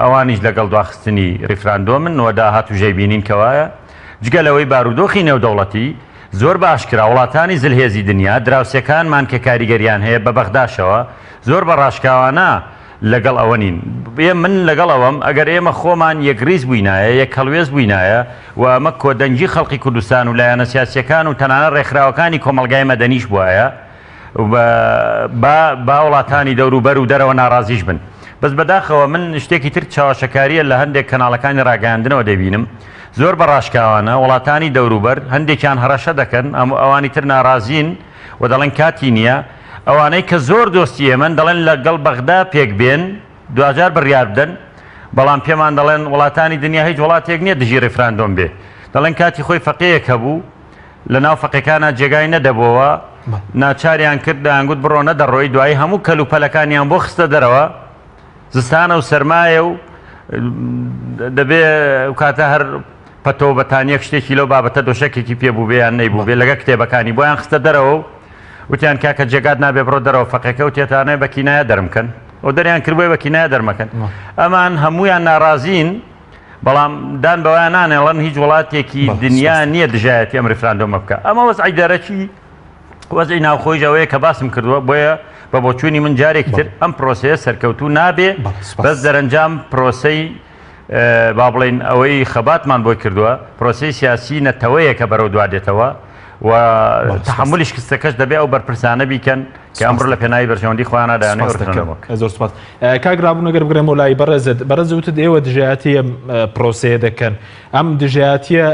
S4: ئەوانیش لەگەڵ دواخستنی ڕیفراندۆمن و داهاتوو ژەیبینین کەوایە جگە لەوەی بارودۆخی نێودەوڵەتی زۆر بە ئاشکرا وڵاتانی زلهێزی دنیا دراوسێکانمان کە کاریگەریان هەیە بە بەغداشەوە زۆر بە ڕاشکاوانە لەگەڵ ئەوە نین. من لەگەڵ ئەوەم ئەگەر ئێمە خۆمان یەکڕیز بووینایە، یەک هەڵوێست بووینایە و ئەمە کۆدەنگی خەڵکی کوردستان و لایەنە سیاسییەکان و تەنانەت ڕێکخراوەکانی کۆمەڵگای مەدەنیش بوایە با با وڵاتانی دەوروبەر و دەرەوە ناڕازیش بن. بەس بەداخەوە من شتێکی تر چەواشەکارییە لە هەندێک کەناڵەکانی ڕاگەیاندنەوە دەبینم زۆر بە ڕاشکاوانە وڵاتانی دەوروبەر هەندێکیان هەڕەشە دەکەن ئەوانی تر ناڕازین و دەڵێن کاتی نییە ئەوانەی کە زۆر دۆستی ئێمەن دەڵێن لە گەڵ بەغدا پێک بێن دواجار بڕیار بدەن، بەڵام پێمان دەڵێن وڵاتانی دنیا هیچ وڵاتێک نییە دژی ڕیفراندۆم بێ. دەڵێن کاتی خۆی فەقێیەک هەبوو لە ناو فەقێکانا جێگای نەدەبۆوە، ناچاریان کرد دەیانگوت بڕۆ نەدەڕۆی، دوایی هەموو کەلوپەلەکانیان بۆ خستە دەرەوە، زستانە و سەرمایە و دەبێ ئەو کاتە هەر پەتۆ و بەتانیەک شتێکی لەو بابەتە دۆشەکێکی پێ بووبێ یان نەیبووبێ لەگە کتێبەکانی بۆیان خستە دەرەوە و وتیان کاکە جێگات نابێ بڕۆ دەرەوە فەقێکە وتێتانێ بە کینایە دەرم کەن و دەریان کردبووی بە کینایە دەرمەکەن ئەمان هەمویان ناڕازین بەڵام دان بەوە نانێڵن هیچ وڵاتێکی دنیا نییە دژایەتی ئەم ریفراندۆمە بکە ئەمە وەزعی دەرەکی وەزعی ناوخۆیش ئەوەیە کە باسم کردووە بۆیە بە بۆچوونی من جارێکی تر ئەم پرۆسەیە سەرکەوتوو نابێ بەس دەرەنجام پرۆسەی با بڵێین ئەوەی خەباتمان بۆی کردووە پرۆسەی سیاسی نەتەوەیە کە بەرەو دوا دێتەوە و تەحەمولی شکستەکەش دەبێ ئەو بەرپرسانە بیکەن کە ئەمڕۆ لە پێناوی بەرژەوەندی خۆیانە دەیانەوێت ڕێکخراوە بکەن.
S1: زۆر سوپاس. کاک ڕابوون ئەگەر بگەڕێمەوە لای بەڕێزت، بەڕێز وتت ئێوە دژایەتی ئەم پرۆسەیە دەکەن. ئەم دژایەتیە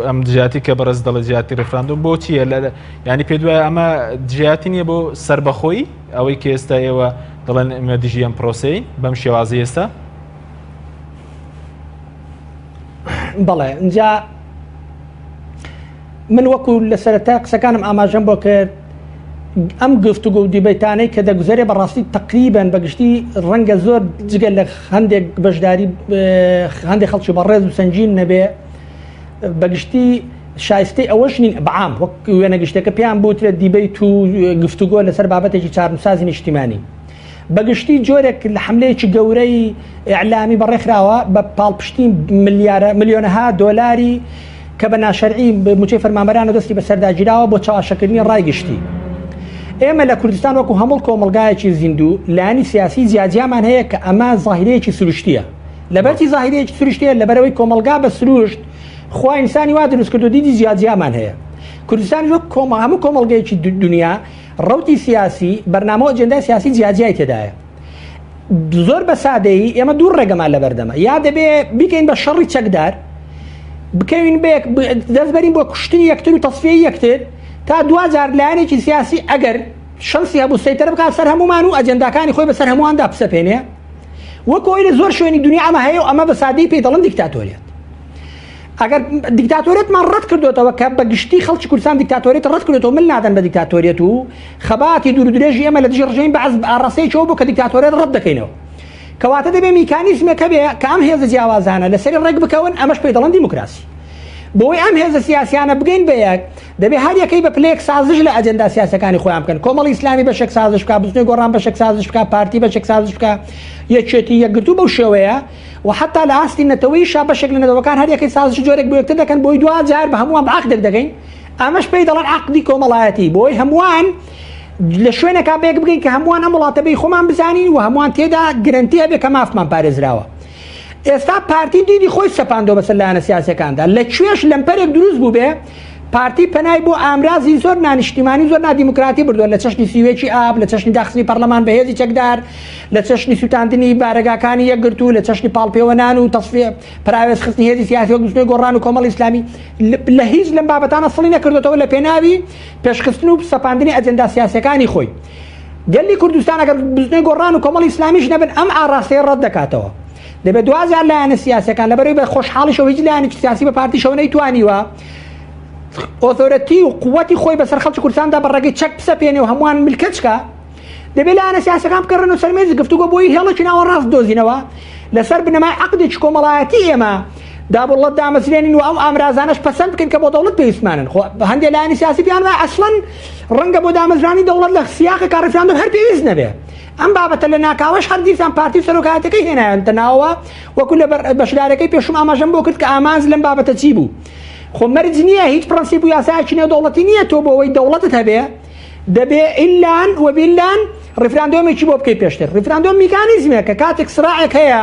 S1: ئەم دژایەتی کە بەڕێز دەڵێ دژایەتی ڕیفراندۆم بۆ چییە؟ ینی پێ دوایە ئەمە دژایەتی نییە بۆ سەربەخۆیی ئەوەی کە ئێستا ئێوە دەڵێن ئێمە دژی ئەم پرۆسەی بەم شێوازی ئێستا؟
S5: بەڵێ اینجا من وەکو لە سەرەتای قسەکانم ئاماژەم بۆ کرد ئەم گفتوگۆ و دیبەیتانەی کە دەگوزەرێ بەڕاستی تقریبان بەگشتی ڕەنگە زۆر جگە لە هەندێک بەشداری هەندێک خەڵکی بەڕێز و سەنگین نەبێ بەگشتی شایستەی ئەوەش نین بەعام وەک وێنە گشتەکە پێیان بوترێت دیبەیت و گفتوگۆ لەسەر بابەتێکی چارنووسازی نیشتیمانی. بەگشتی جۆرێک لە حملەیەکی گەورەی ئیعلامی بەڕێخراوە بە پاڵپشتی ملیارە ملیۆنەها دۆلاری کە بە ناشەرعی موچەی فەرمانبەران و دەستی بەسەردا گیراوە بۆ چەواشەکردنی ڕای گشتی. ئێمە لە کوردستان وەکو هەموو کۆمەڵگایەکی زیندوو لایەنی سیاسی جیاجیامان هەیە کە ئەمە زاهیرەیەکی سروشتیە. لەبەرچی زاهیرەیەکی سروشتیە؟ لەبەرئەوەی کۆمەڵگا بە سروشت خوا ئینسانی وا دروست کردو دیدی جیاجیامان هەیە. کوردستانیش وەک هەموو کۆمەڵگەیەکی دنیا ڕەوتی سیاسی، بەرنامە و ئەجێندای سیاسی جیاجیای تێدایە. زۆر بە سادەیی ئێمە دوو ڕێگەمان لەبەردەمە، یا دەبێ بیکەین بە شەڕی چەکدار، بکەوین بە دەست بەرین بۆ کوشتنی یەکتر و تەسفیەی یەکتر، تا دواجار لایەنێکی سیاسی ئەگەر شەنسی هەبوو سەیتەرە بکات سەر هەموومان و ئەجێنداکانی خۆی بەسەر هەموواندا بسەپێنێ، وەک ئەوەی لە زۆر شوێنی دنیا ئەمە هەیە و ئەمە بە سادەیی پێی دەڵێن دیکتاتۆریەت. ئەگەر دیکتاتۆریەتمان ڕەت کردوێتەوە کە بە گشتی خەڵکی کوردستان دیکتاتۆریەت ڕەت کردوێتەوە مل نادەن بە دیکتاتۆریەت و خەباتی دوور و درێژی ئێمە لە دژی ڕژێمی بەعس ئاڕاستەیەکەوە بۆ کە دیکتاتۆریەت ڕەت دەکەینەوە کەواتە دەبێ میکانیزمێک هەبێ کە ئەم هێزە جیاوازانە لەسەری ڕێک بکەون ئەمەش پێی دەڵێن دیموکراسی بۆی ئەم هێزە سیاسیانە بگەین بە یەک دەبێ هەر یەکەی بە پلەیەک سازش لە ئەجێندا سیاسەکانی خۆیان بکەن کۆمەڵی ئیسلامی بەشێک سازش بکە بزوتنەوەی گۆڕان بەشێک سازش بکە پارتی بەشێک سازش بکە یەکێتی یەکگرتوو بەو شێوەیە و حەتا لە ئاستی نەتەوەیشا بەشێک لە نەتەوەکان هەر یەکەی سازشی جۆرێک بۆ یەکتر دەکەن بۆی دواجار بە هەمووان بە عەقدێک دەگەین ئەمەش پێی دەڵێن عەقدی کۆمەڵایەتی بۆی هەمووان لە شوێنێکا بەیەک بگەین کە هەمووان ئەم وڵاتە بەی خۆمان بزانین و هەمووان تێدا گرەنتی هەبێ کە مافمان پارێزراوە ئێستا پارتی دیدی خۆی سەپاندۆ بەسەر لایەنە سیاسەکاندا لە کوێش لەمپەرێک دروست بوو بێ پارتی پەنای بۆ ئامرازی زۆر نانیشتیمانی زۆر نادیموکراتی بردووە لە چەشنی سیوێکی ئاب لە چەشنی داخستنی پەرلەمان بە هێزی چەکدار لە چەشنی سوتاندنی بارەگاکانی یەکگرتوو لە چەشنی پاڵپێوەنان و تەسفیە پەراوێزخستنی هێزی سیاسی وەک بزوتنەوەی گۆڕان و کۆمەڵی ئیسلامی لە هیچ لەم بابەتانە سڵی نەکردوێتەوە لە پێناوی پێشخستن و سەپاندنی ئەجێندا سیاسیەکانی خۆی گەلی کوردستان ئەگەر بزوتنەوەی گۆڕان و کۆمەڵی ئیسلامیش نەبن ئەم ئاڕاستەیە ڕەت دەکاتەوە. دەبێت دواجار لایەنە سیاسەکان لەبەرەوەی بە خۆشحاڵیشەوە هیچ لایەنێکی سیاسی بە پارتیشەوە نەیتوانیوە ئۆتۆرەتی و قوتی خۆی بەسەر خەڵکی کوردستاندا بە ڕێگەی چەک بسەپێنێ و هەمووان ملکەچکە دەبێت لایەنە سیاسەکان بکەڕن و سەر مێزی گفتوگۆ بۆی هێڵێکی ناوەڕاست دۆزینەوە لەسەر بنەمای عەقدێکی کۆمەڵایەتی ئێمە دابوڵەت دامەزرێنین و ئەو ئامرازانەش پەسەند بکەین کە بۆ دەوڵەت پێویستمانن. خۆ هەندێک لایەنی سیاسی پێیان وایە ئەسڵەن ڕەنگە بۆ دامەزرانی دەوڵەت لە سیاقی ڕیفراندۆم هەر پێویست نەبێ. ئەم بابەتە لە ناکاوەش هەر دیسان پارتی و سەرۆکایەتەکەی هێنایانتە ناوەوە، وەکو لە بەشدارەکەی پێشووم ئاماژەم بۆ کرد کە ئامانج لەم بابەتە چی بوو. خۆ مەرج نییە هیچ پرەنسیپ و یاسایەکی نێودەوڵەتی نییە تۆ بۆ ئەوەی دەوڵەتت هەبێ دەبێ ئیلان و بیلان ڕیفراندۆمێکی بۆ بکەی پێشتر. ڕیفراندۆم میکانیزمێکە کاتێک سراعێک هەیە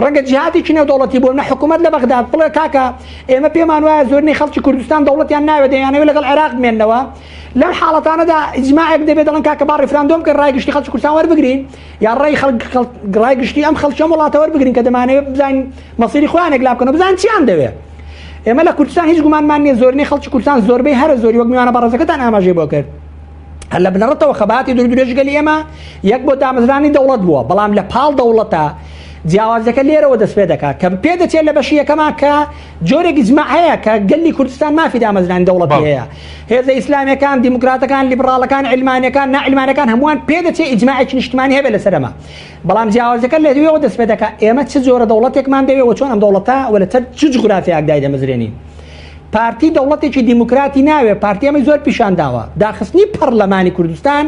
S5: ڕەنگە جیهاتێکی نێودەوڵەتی بۆ نە حکوومەت لە بەغداد بڵێ کاکە ئێمە پێمان وایە زۆرینەی خەڵکی کوردستان دەوڵەتیان ناوێت دەیانەوێت لەگەڵ عێراق بمێننەوە لەم حاڵەتانەدا ئیجماعێک دەبێت دەڵێن کاکە با ڕیفراندۆم بکەین ڕای گشتی خەڵکی کوردستان وەربگرین یا ڕای خەڵک ڕای گشتی ئەم خەڵکی ئەم وڵاتە وەربگرین کە دەمانەوێت بزانین مەسیری خۆیانێک لا بکەن و بزانین چیان دەوێت ئێمە لە کوردستان هیچ گومانمان نییە زۆرینەی خەڵکی کوردستان زۆربەی هەرە زۆری وەک میوانە بەڕێزەکەتان ئاماژەی بۆ کرد هەر لە بنەڕەتەوە خەباتی دوور درێژ گەلی ئێمە یەک بۆ دامەزرانی دەوڵەت بووە بەڵام لە پاڵ دەوڵەتە جیاوازەکە لێرەوە دەست پێ دەکات کە پێ دەچێت لە بەشی یەکەما کە جۆرێک ئیجماع هەیە کە گەلی کوردستان مافی دامەزرانی دەوڵەتی هەیە هێزە ئیسلامیەکان دیموکراتەکان لیبراڵەکان علمانیەکان ناعلمانەکان هەمووان پێ دەچێت ئیجماعێکی نیشتمانی هەبێت لەسەر ئەمە بەڵام جیاوازەکە لەوێوە دەست پێ دەکات ئێمە چ جۆرە دەوڵەتێکمان دەوێت و چۆن ئەم دەوڵەتە و لەسەر چ جوگرافیایەک دایدەمەزرێنین پارتی دەوڵەتێکی دیموکراتی ناوێ، پارتی ئەمەی زۆر پیشان داوە، داخستنی پەڕلەمانی کوردستان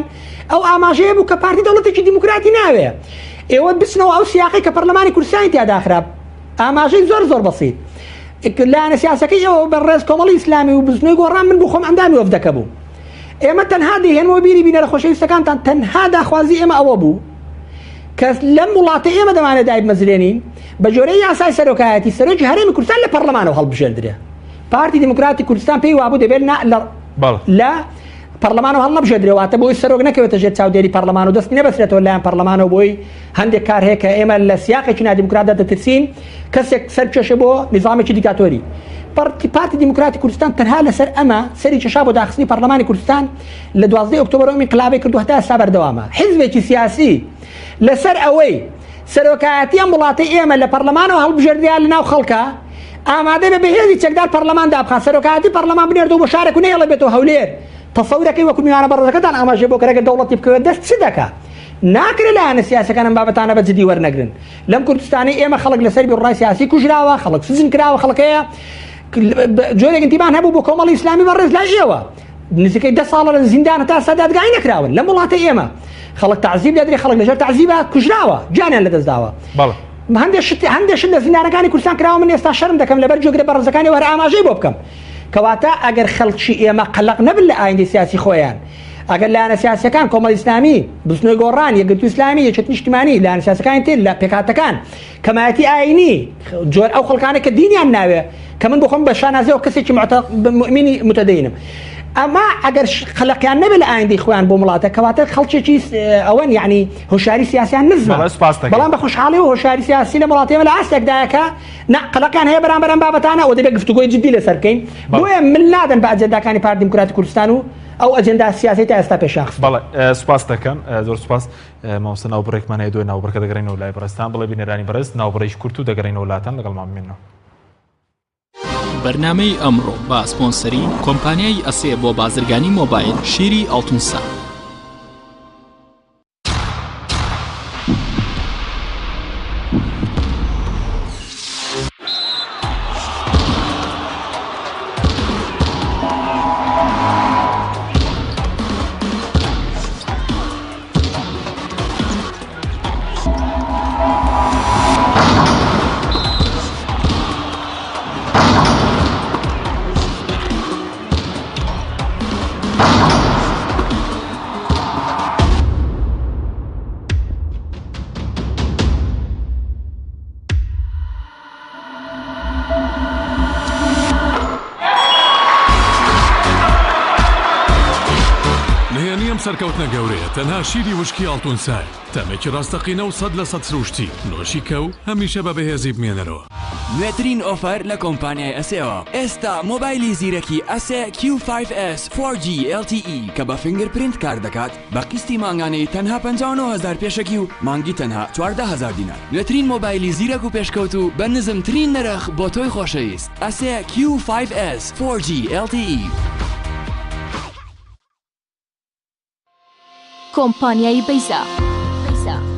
S5: ئەو ئاماژەیە بوو کە پارتی دەوڵەتێکی دیموکراتی ناوێ. ئێوە بچنەوە ئەو سیاقەی کە پەڕلەمانی کوردستانی تیا داخرا، ئاماژەی زۆر زۆر بەسیت. لایەنە سیاسەکەی ئێوە بە ڕێز کۆمەڵی ئیسلامی و بزنوی گۆڕان من بۆ خۆم ئەندامی وەفدەکە بووم. ئێمە تەنها دەیهێنمەوە بیری بینەرە خۆشەویستەکانتان تەنها داخوازی ئێمە ئەوە بوو کە لەم وڵاتە ئێمە دەمانێت دایبمەزرێنین بە جۆرەی یاسای سەرۆکایەتی سەرۆکی هەرێمی کوردستان لە پەرلەمانەوە هەڵبژێردرێ پارتی دیموکراتی کوردستان پێی وابوو دەبێت لە پەرلەمانەوە هەڵنەبژێردرێ واتە بۆی سەرۆک نەکەوێتە ژێر چاودێری پەرلەمان و دەستی نەبەسرێتەوە لایەن پەرلەمانەوە بۆی هەندێک کار هەیە کە ئێمە لە سیاقێکی نادیموکراتدا دەترسین کەسێک سەر بکێشێ بۆ نیزامێکی دیکتاتۆری پارتی دیموکراتی کوردستان تەنها لەسەر ئەمە سەری کێشا بۆ داخستنی پەرلەمانی کوردستان لە 12 ئۆکتۆبەرەوە ئینقلابی کردو هەتا ئێستا بەردەوامە حیزبێکی سیاسی لەسەر ئەوەی سەرۆکایەتی ئەم وڵاتەی ئێمە لە پەرلەمانەوە هەڵبژێردرا لە ناو خەڵکە ئامادە بێ بە هێزی چەکدار پەرلەمان دابخات سەرۆکایەتی پەرلەمان بنێردەوە بۆ شارێک و نەیەڵێ بێتەوە هەولێر تەسەورەکەی وەکو میوانە بەڕێزەکەتان ئاماژەی بۆ کرد ئەگەر دەوڵەتی بکەوێت دەست چ دەکا ناکرێت لایەنە سیاسەکان ئەم بابەتانە بە جدی وەرنەگرن لەم کوردستانەی ئێمە خەڵک لەسەر بیروڕای سیاسی کوژراوە خەڵک سجن کراوە خەڵک هەیە جۆرێک انتیمان هەبوو بۆ کۆمەڵی ئیسلامی بەڕێز لای ئێوە نزیکەی دە ساڵە لە زیندان تا ئێستا دادگایی نەکراون لەم وڵاتەی ئێمە خەڵک تەعزیب دەدرێ خەڵک لەژێر تەعزیبا کوژراوە گیانیان لەدەستداوە بەڵێ هەندێک شت هەندێک شت لە زیندانەکانی کوردستان کراوە من ئێستا شەرم دەکەم لەبەر گوێگرە بەڕێزەکانی هەر ئاماژەی بۆ بکەم کەواتە ئەگەر خەڵکی ئێمە قەلەق نەبن لە ئایندەی سیاسی خۆیان ئەگەر لایەنە سیاسەکان کۆمەڵی ئیسلامی بزوتنەوەی گۆڕان یەکگرتوو ئیسلامی یەکێتی نیشتیمانی لایەنە سیاسەکانی تر لە پێکهاتەکان کەمایەتی ئایینی جۆر ئەو خەڵکانە کە دینیان ناوێ کە من بخۆم بە شانازیەوە کەسێکی مؤمنی متدینم ئەمە ئەگەر خەلقیان نەبێت لە ئایندەی خۆیان بۆ وڵاتە کەواتە خەڵکێکی ئەوەن یعنی هۆشیاری سیاسیان نزمە بەڵام بە خۆشحاڵی و هۆشیاری سیاسی لە وڵاتی ئێمە لە ئاستێکدایە کە نا قەلەقیان هەیە بەرامبەر ئەم بابەتانە و دەبێت گفتوگۆی جدی لەسەر بکەین بۆیە مل نادەن بە ئەجێنداکانی پارتی دیموکراتی کوردستان و ئەو ئەجێندا سیاسەی تا ئێستا پێشیان خستووە.
S1: بەڵێ سوپاس دەکەم زۆر سوپاس. مامۆستا ناوبڕێکمان هەیە دوای ناوبڕەکە دەگەڕێینەوە لای بەڕێزتان بڵێ بینەرانی بەڕێز ناوبڕێکی کورت و دەگەڕێینەوە لاتان لەگەڵمان بمێنەوە.
S3: بەرنامەی ئەمڕۆ بە سپۆنسەری کۆمپانیای ئەسێ بۆ بازرگانی مۆبایل شیری ئاڵتونسا.
S6: نهێنی ئەم سەرکەوتنە گەورەیە تەنها شیری وشکی ئاڵتون سایە، تامێکی ڕاستەقینە و 100% سروشتی، نۆشی کە و هەمیشە بە بەهێزی بمێنەرەوە.
S7: نوێترین ئۆفەر لە کۆمپانیای ئەسێوە، ئێستا مۆبایلی زیرەکی ئەسێ کیو فایڤ ئێس فۆر جی ئێڵ تی ئی کە بە fingerprint کار دەکات بە قیستی مانگانەی تەنها 59 هەزار پێشەکی و مانگی تەنها 14 هەزار دینار. نوێترین مۆبایلی زیرەک و پێشکەوتوو بە نزمترین نرخ بۆ تۆی خۆشەویست ئەسێ کیو فایڤ ئێس فۆر جی ئێڵ تی ئی.
S8: کۆمپانیای بەیزا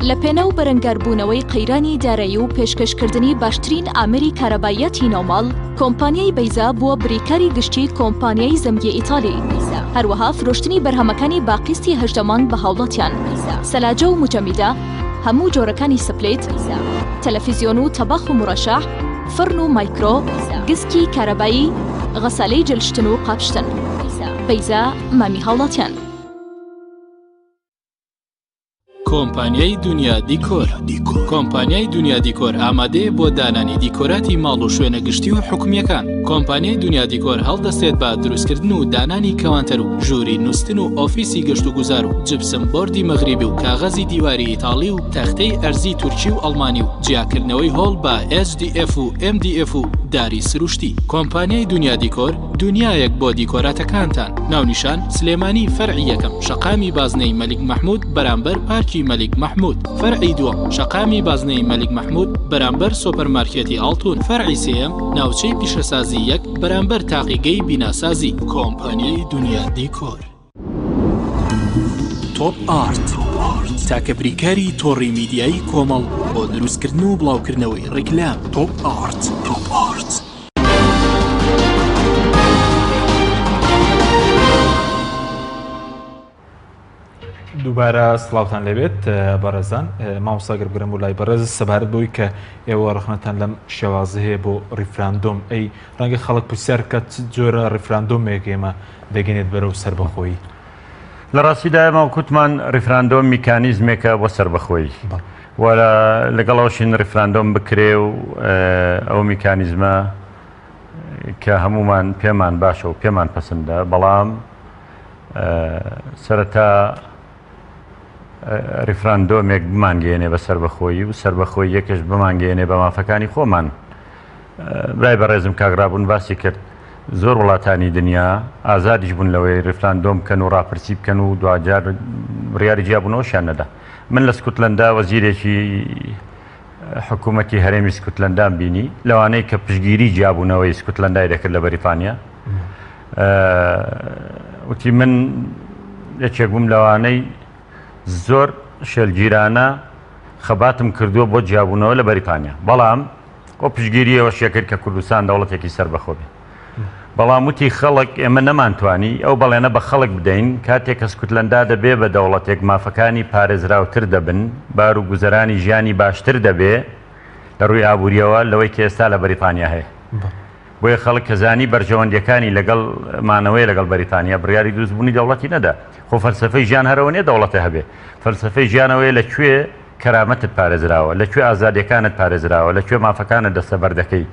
S8: لە پێناو بەرەنگاربوونەوەی قەیرانی دارایی و پێشکەشکردنی باشترین ئامێری کارەباییاتی ناوماڵ، کۆمپانیای بەیزا بووە بریکاری گشتی کۆمپانیای زەمگی ئیتالی. هەروەها فرۆشتنی بەرهەمەکانی بە قیستی 18 مانگ بە هاوڵاتیان. سەلاجە و موجەمیدە، هەموو جۆرەکانی split، تەلەفیزیۆن و تەباخ و مورەشەح، فڕن و مایکرۆ، گسکی کارەبایی، غەسالەی جلشتن و قاپشتن. بەیزا مامی هاوڵاتیان.
S9: کۆمپانیای دونیا دیکۆر کۆمپانیای دونیا دیکۆر ئامادەیە بۆ دانانی دیکۆراتی ماڵ و شوێنە گشتی و حکومییەکان. کۆمپانیای دونیا دیکۆر هەڵدەستێت بە دروستکردن و دانانی کەوانتەر و ژووری نووستن و ئۆفیسی گەشتوگوزار و جپسم بۆردی مەغریبی و کاغەزی دیواری ئیتاڵی و تەختەی ئەرزی تورکی و ئەڵمانی و جیاکردنەوەی هۆڵ بە HDF و MDF و داری سروشتی. کۆمپانیای دونیا دیکۆر دونیایەک بۆ دیکۆراتەکانتان. ناونیشان، سلێمانی فەرعی یەکەم، شەقامی بازنەی مەلیک مەحمود بەرامبەر پارکی مەلیک مەحمود. فەرعی دووەم، شەقامی بازنەی مەلیک مەحمود بەرامبەر سۆپەرمارکێتی ئاڵتون. فەرعی سێیەم، ناوچەی پیشەسازی یەک بەرامبەر تاقیگەی بیناسازی. کۆمپانیای دونیا دیکۆر. تۆپ ئارت، تاکە بریکاری تۆڕی میدیایی کۆمەڵ بۆ دروستکردن و بڵاوکردنەوەی ڕیکلام. تۆپ ئارت. تۆپ ئارت.
S1: دووبارە سڵاوتان لێبێت بەڕێزان مامۆستا گەر بگەرم بۆ لای بەڕێز سەبارەت بەوەی کە ئێوە ڕەخنەتان لەم شێوازە هەیە بۆ ڕیفراندۆم ئەی ڕەنگە خەڵک پرسیار بکات چ جۆرە ڕیفراندۆمێک ئێمە دەگەنێت بەرەو سەربەخۆیی؟
S4: لە ڕاستیدا ئێمە وتمان ڕیفراندۆم میکانیزمێکە بۆ سەربەخۆیی و لەگەڵ ئەوشین ڕیفراندۆم بکرێ و ئەو میکانیزمە کە هەمومان پێمان باشە و پێمان پەسەندە بەڵام سەرەتا ڕیفراندۆمێک بمانگەیەنێ بە سەربەخۆیی و سەربەخۆییەکەش بمانگەیەنێ بە مافەکانی خۆمان. برای بەڕێزم کاک ڕابوون باسی کرد زۆر وڵاتانی دنیا ئازادیش بوون لەوەی ڕیفراندۆم بکەن و ڕاپرسی بکەن و دواجار بڕیاری جیابوونەوەشیان نەدا. من لە سکوتلەندا وەزیرێکی حکوومەتی هەرێمی سکوتلەندام بینی لەوانەی کە پشتگیری جیابوونەوەی سکوتلەندای دەکرد لە بەریتانیا وتی من یەکێک بووم لەوانەی زۆر شێلگیرانە خەباتم کردووە بۆ جیابوونەوە لە بەریتانیا بەڵام ئەو پشتگیریەوە شێکرد کە کوردستان دەوڵەتێکی سەربەخۆ بێ بەڵام وتی خەڵک ئێمە نەمانتوانی ئەو بەڵێنە بە خەڵک بدەین کاتێک کە سکوتلەندا دەبێ بە دەوڵەتێک مافەکانی پارێزراوتر دەبن بار و گوزەرانی ژیانی باشتر دەبێ لە ڕووی ئابووریەوە لەوەی کە ئێستا لە بەریتانیا هەیە بۆیە خەڵک کە زانی بەرژەوەندیەکانی لەگەڵ مانەوەی لەگەڵ بەریتانیا بڕیاری دروستبوونی دەوڵەتی نەدا خۆ فەلسەفەی ژیان هەرەوە نیە دەوڵەتە هەبێ فەلسەفەی ژیانەوەیە لە کوێ کەرامەتت پارێزراوە لە کوێ ئازادیەکانت پارێزراوە لە کوێ مافەکانت دەستەبەر دەکەی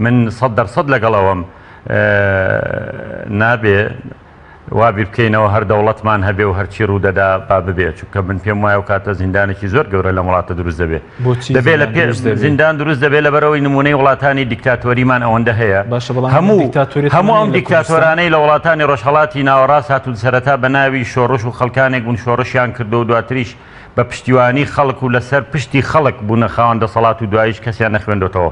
S4: من 100% لەگەڵ ئەوەم نابێ وا بیر بکەینەوە هەر دەوڵەتمان هەبێ و هەرچی ڕوودەدا با ببێ چونکە من پێم وایە و کاتە زیندانێکی زۆر گەورە لەم وڵاتە دروست دەبێ دەبێ لە پێ زیندان دروست دەبێ لەبەرەوەی نمونەی وڵاتانی دیکتاتۆریمان ئەوەندە هەیە هەموو هەموو ئەم دیکتاتۆرانەی لە وڵاتانی ڕۆژهەڵاتی ناوەڕاست هاتوون سەرەتا بە ناوی شۆڕش و خەڵکانێک بوون شۆڕشیان کردو و دواتریش بە پشتیوانی خەڵک و لەسەر پشتی خەڵک بوونە خاوەن دەسەڵات و دواییش کەسیان نەخوێندۆتەوە.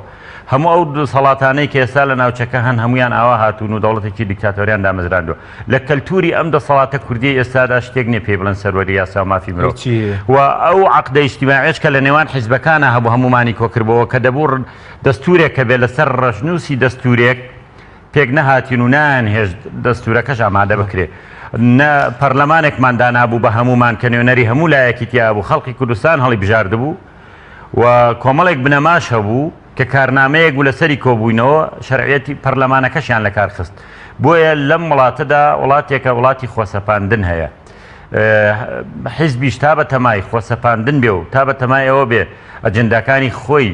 S4: هەموو ئەو دەسەڵاتانەی کە ئێستا لە ناوچەکە هەن هەموویان ئاوا هاتوون و دەوڵەتێکی دیکتاتۆریان دامەزراندووە. لە کەلتووری ئەم دەسەڵاتە کوردیەی ئێستادا شتێک نیە پێی بڵێن سەروەری یاسا و مافی مرۆڤ و ئەو عەقدە ئیجتیماعیەش کە لە نێوان حیزبەکانا هەبوو هەموومانی کۆکردبۆوە کە دەبوو دەستوورێک هەبێ لەسەر ڕەشنووسی دەستوورێک پێک نەهاتین و نایانهێشت دەستوورەکەش ئامادە بکرێ. نە پەرلەمانێکمان دانابوو بە هەموومان کە نوێنەری هەموو لایەکی تیا بوو، خەڵکی کوردستان هەڵیبژاردبوو و کۆمەڵێک بنەماش هەبوو کە کارنامەیەک بوو لەسەری کۆبووینەوە، شەرعیەتی پەرلەمانەکەشیان لەکار خست. بۆیە لەم وڵاتەدا وڵاتێکە وڵاتی خۆسەپاندن هەیە. حیزبیش تا بە تەمای خۆسەپاندن بێ و تا بە تەمای ئەوە بێ ئەجنداکانی خۆی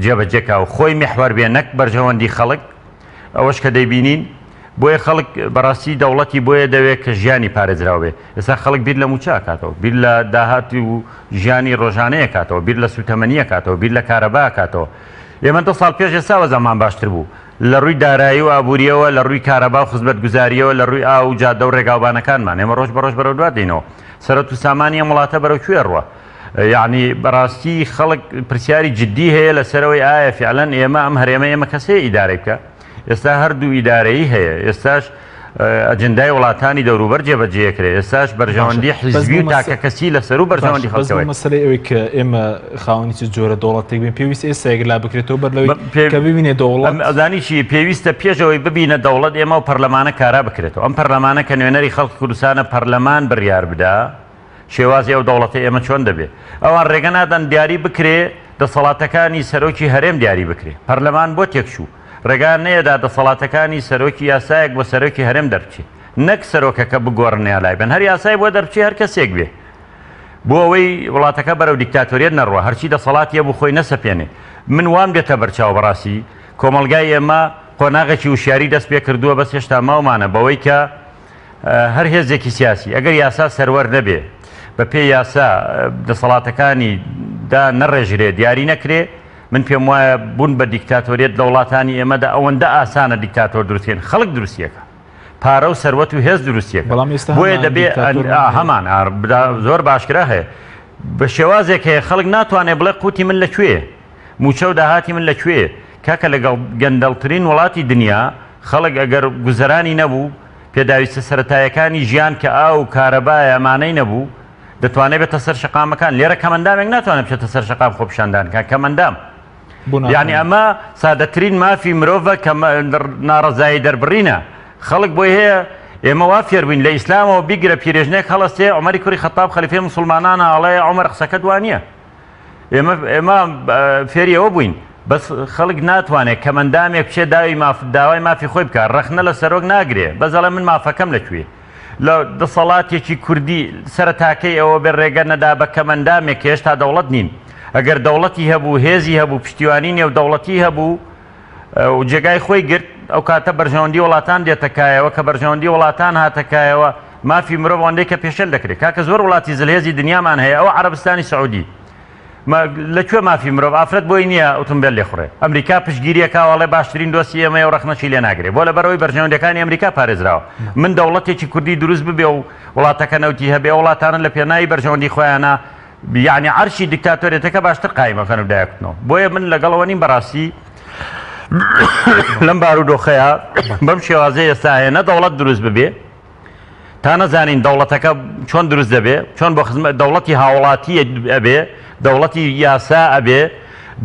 S4: جێبەجێ کا و خۆی میحوەر بێ نەک بەرژەوەندی خەڵک، ئەوەش کە دەیبینین بۆیە خەڵک بەڕاستی دەوڵەتی بۆیە دەوێت کە ژیانی پارێزراو بێ. ئێستا خەڵک بیر لە مووچە ئەکاتەوە، بیر لە داهات و ژیانی ڕۆژانەی ئەکاتەوە، بیر لە سووتەمەنی ئەکاتەوە، بیر لە کارەبا ئەکاتەوە. ئێمە دە ساڵ پێش ئێستا وەزعمان باشتر بوو. لە ڕووی دارایی و ئابوورییەوە، لە ڕووی کارەبا و خزمەتگوزارییەوە، لە ڕووی ئاو و جادە و ڕێگاوبانەکانمان. ئێمە ڕۆژ بە ڕۆژ بەرەو دوا دێینەوە. سەرەت و سامانی ئەم وڵاتە بەرەو کوێ ئەڕوا؟ یەعنی بەڕاستی خەڵک پرسیاری جدی هەیە لەسەرەوەی ئایا فیعلەن ئێمە ئەم هەرێمە ئێمە کەس هەیە ئیدارەی بکا؟ ئێستا هەردوو ئیدارەیی هەیە، ئێستاش ئەجندای وڵاتانی دەوروبەر جێبەجێکرێ، ئێستاش بەرژەوەندی حیزبی و تاکەکەسی لە سەروو بەرژەوەندی خەڵکەوەیە.
S1: بەس مەسەلەی ئەوەی کە ئێمە خاوەنی چ جۆرە دەوڵەتێک بین پێویست ئێستا یەکلا بکرێتەوە بەر لەوەی کە ببینێ دەوڵەت.
S4: ئەزانی چی پێویستە پێش ئەوەی ببینە دەوڵەت ئێمە و پەرلەمانە کارا بکرێتەوە ئەم پەرلەمانە کە نوێنەری خەڵکی کوردستانە پەرلەمان بڕیار بدا شێوازی ئەو دەوڵەتەی ئێمە چۆن دەبێ؟ ئەوان ڕێگە نادەن دیاری بکرێ دەسەڵاتەکانی سەرۆکی هەرێم دیاری بکرێ. پەرلەمان بۆ تێکچوو؟ ڕێگایان نەیەدا دەسەڵاتەکانی سەرۆکی یاسایەک بۆ سەرۆکی هەرێم دەربچێ. نەک سەرۆکەکە بگۆڕن یا لایبەن. هەر یاسای بۆ دەربچێ هەر کەسێک بێ. بۆ ئەوەی وڵاتەکە بەرەو دیکتاتۆریەت نەڕوا. هەرچی دەسەڵاتی هەبوو خۆی نەسەپێنێ. من وام دێتە بەرچاو بەڕاستی کۆمەڵگای ئێمە قۆناغێکی وشیاری دەست پێکردووە بەس هێشتا ماومانە بەوەی کە هەر هێزێکی سیاسی ئەگەر یاسا سەروەر نەبێ، بە پێی یاسا دەسەڵاتەکانی دا نەڕێژرێ، دیاری نەکرێ، من پێم وایە بوون بە دیکتاتۆریەت لە وڵاتانی ئێمەدا ئەوەندە ئاسانە دیکتاتۆر دروست کەین، خەڵک دروستی ئەکا. پارە و سەروەت و هێز دروستی ئەکا.
S1: بەڵام ئێستا
S4: بۆیە
S1: هەمان
S4: دەبێ
S1: دیکتاتۆرمان هەیە.
S4: هەمان، زۆر بە ئاشکرا هەیە. بە شێوازێک هەیە خەڵک ناتوانێ بڵێ قوتی من لە کوێیە؟ مووچە و داهاتی من لە کوێیە؟ کاکە لەگەڵ گەندەڵترین وڵاتی دنیا خەڵک ئەگەر گوزەرانی نەبوو، پێداویستە سەرەتایەکانی ژیان کە ئاو و کارەبایە ئەمانەی نەبوو، دەتوانێت بێتە سەر شەقامەکان. لێرە کەمئەندامێک ناتوانێت بچێتە سەر شەقام خۆپیشاندان بکات، کەمئەندام. یانی ئەمە سادەترین مافی مرۆڤە کە ناڕەزایی دەربڕینە. خەڵک بۆی هەیە ئێمە وا فێر بووین لە ئیسلامەوە بیگرە پیرێژنێک هەڵەستێ عومەری کوڕی خەتاب خەلیفەی موسڵمانانە ئەڵێ عومەر قسەکەت وا نییە. ئێمە ئێمە فێری ئەوە بووین بەس خەڵک ناتوانێت کەمەندامێک بچێت داوی ماف داوای مافی خۆی بکات ڕەخنە لە سەرۆک ناگرێ بەس ئەڵێ من مافەکەم لە کوێ لە دەسەڵاتێکی کوردی سەرەتاکەی ئەوە بێ ڕێگە نەدا بە کەمەندامێک کە هێشتا دەوڵەت نین ئەگەر دەوڵەتی هەبوو هێزی هەبوو پشتیوانی نێودەوڵەتی هەبوو و جێگای خۆی گرت، ئەو کاتە بەرژەوەندی وڵاتان دێتە کایەوە، کە بەرژەوەندی وڵاتان هاتە کایەوە مافی مرۆڤ ئەوەندەی کە پێشێل دەکرێت. کاکە زۆر وڵاتی زلهێزی دنیامان هەیە، ئەوە عەرەبستانی سعودی لە کوێ مافی مرۆڤ ئافرەت بۆی نییە ئۆتۆمبێل لێخوڕێ، ئەمریکا پشتگیری ئەکا و ئەڵێ باشترین دۆستی ئێمەیە و ڕەخنەشی لێ ناگرێ، بۆ لەبەرئەوەی بەرژەوەندیەکانی ئەمریکا پارێزراوە. من دەوڵەتێکی کوردی دروست ببێ و وڵاتەکە نەوتی هەبێ، ئەو وڵاتانە لە پێناوی بەرژەوەندی خۆیانا یەعنی عەرشی دیکتاتۆریەتەکە باشتر قایم ئەکەن و دایەکوتنەوە بۆیە من لەگەڵ ئەوە نیم بەڕاستی لەم بارودۆخەیە بەم شێوازەی ئێستا هەیە نە دەوڵەت دروست ببێ تا نەزانین دەوڵەتەکە چۆن دروست دەبێ چۆن بۆ خزمەت دەوڵەتی هاوڵاتی ئەبێ دەوڵەتی یاسا ئەبێ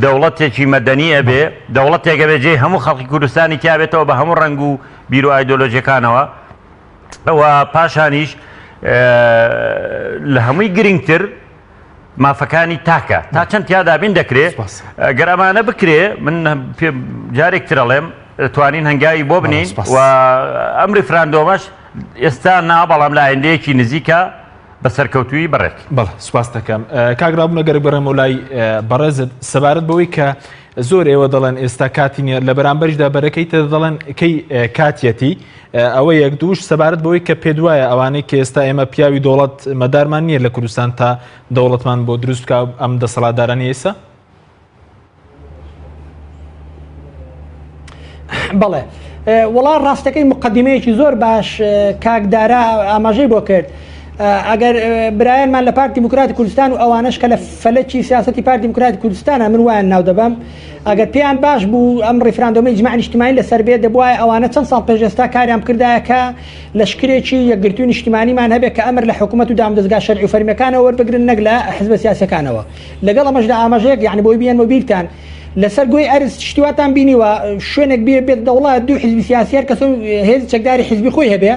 S4: دەوڵەتێکی مەدەنی ئەبێ دەوڵەتێک ئەبێ جێی هەموو خەڵکی کوردستانی تیابێتەوە بە هەموو ڕەنگ و بیر و ئایدۆلۆژیەکانەوە و پاشانیش لە هەمووی گرنگتر مافەکانی تاکە تا چەند تیا دابین دەکرێ گەر ئەمانە بکرێ من جارێک ترەڵێم توانین هەنگاوی بۆ بنین و ئەم ریفراندۆمەش ئێستا نا بەڵام لە ئایندەیەکی نزیکە بە سەرکەوتوویی بەڕێت.
S1: بەڵێ سوپاست دەکەم کاک ڕابوون ئەگەر بگەڕێمەوە لای بەڕێزت سەبارەت بەوەی کە زۆر ئێوە دەڵێن ئێستا کاتی نییە لە بەرامبەریشدا بەرەکەی تر دەڵێن کەی کاتیەتی ئەوە یەک دووش سەبارەت بەوەی کە پێدوایە ئەوانەی کە ئێستا ئێمە پیاوی دەوڵەت مەدارمان نییە لە کوردستان تا دەوڵەتمان بۆ دروست بکە ئەم دەسەڵاتدارانی ئێستا
S5: بەڵێ وەڵا ڕاستەکەی مقدمەیەکی زۆر باش کاک دارا ئاماژەی بۆ کرد ئەگەر برایانمان لە پارتی دیموکراتی کوردستان و ئەوانش کە لە فەلەکی سیاستی پارتی دیموکراتی کوردستانە من وایان ناو دەبەم ئەگەر پێیان باش بوو ئەم ڕیفراندۆمی ئیجماع نیشتیمانی لەسەر بێ دەبوایە ئەوانە چەند ساڵ پێش ئێستا کاریان بکردایە کە لەشکرێکی یەکگرتووی نیشتیمانیمان هەبێت کە ئەمر لە حکوومەت و دامودەزگا شەرعی و فەرمیەکانەوە وەربگرن نەک لە حزبە سیاسەکانەوە لەگەڵ ئەمەشدا ئاماژەیەک یانی بۆی بیێنمە بیرتان لەسەر گۆی ئەرز شتی واتان بینیوە شوێنێک بێ بێت دەوڵەت دوو حزبی سیاسی هەر کەسە هێزی چەکداری حزبی خۆی هەبێ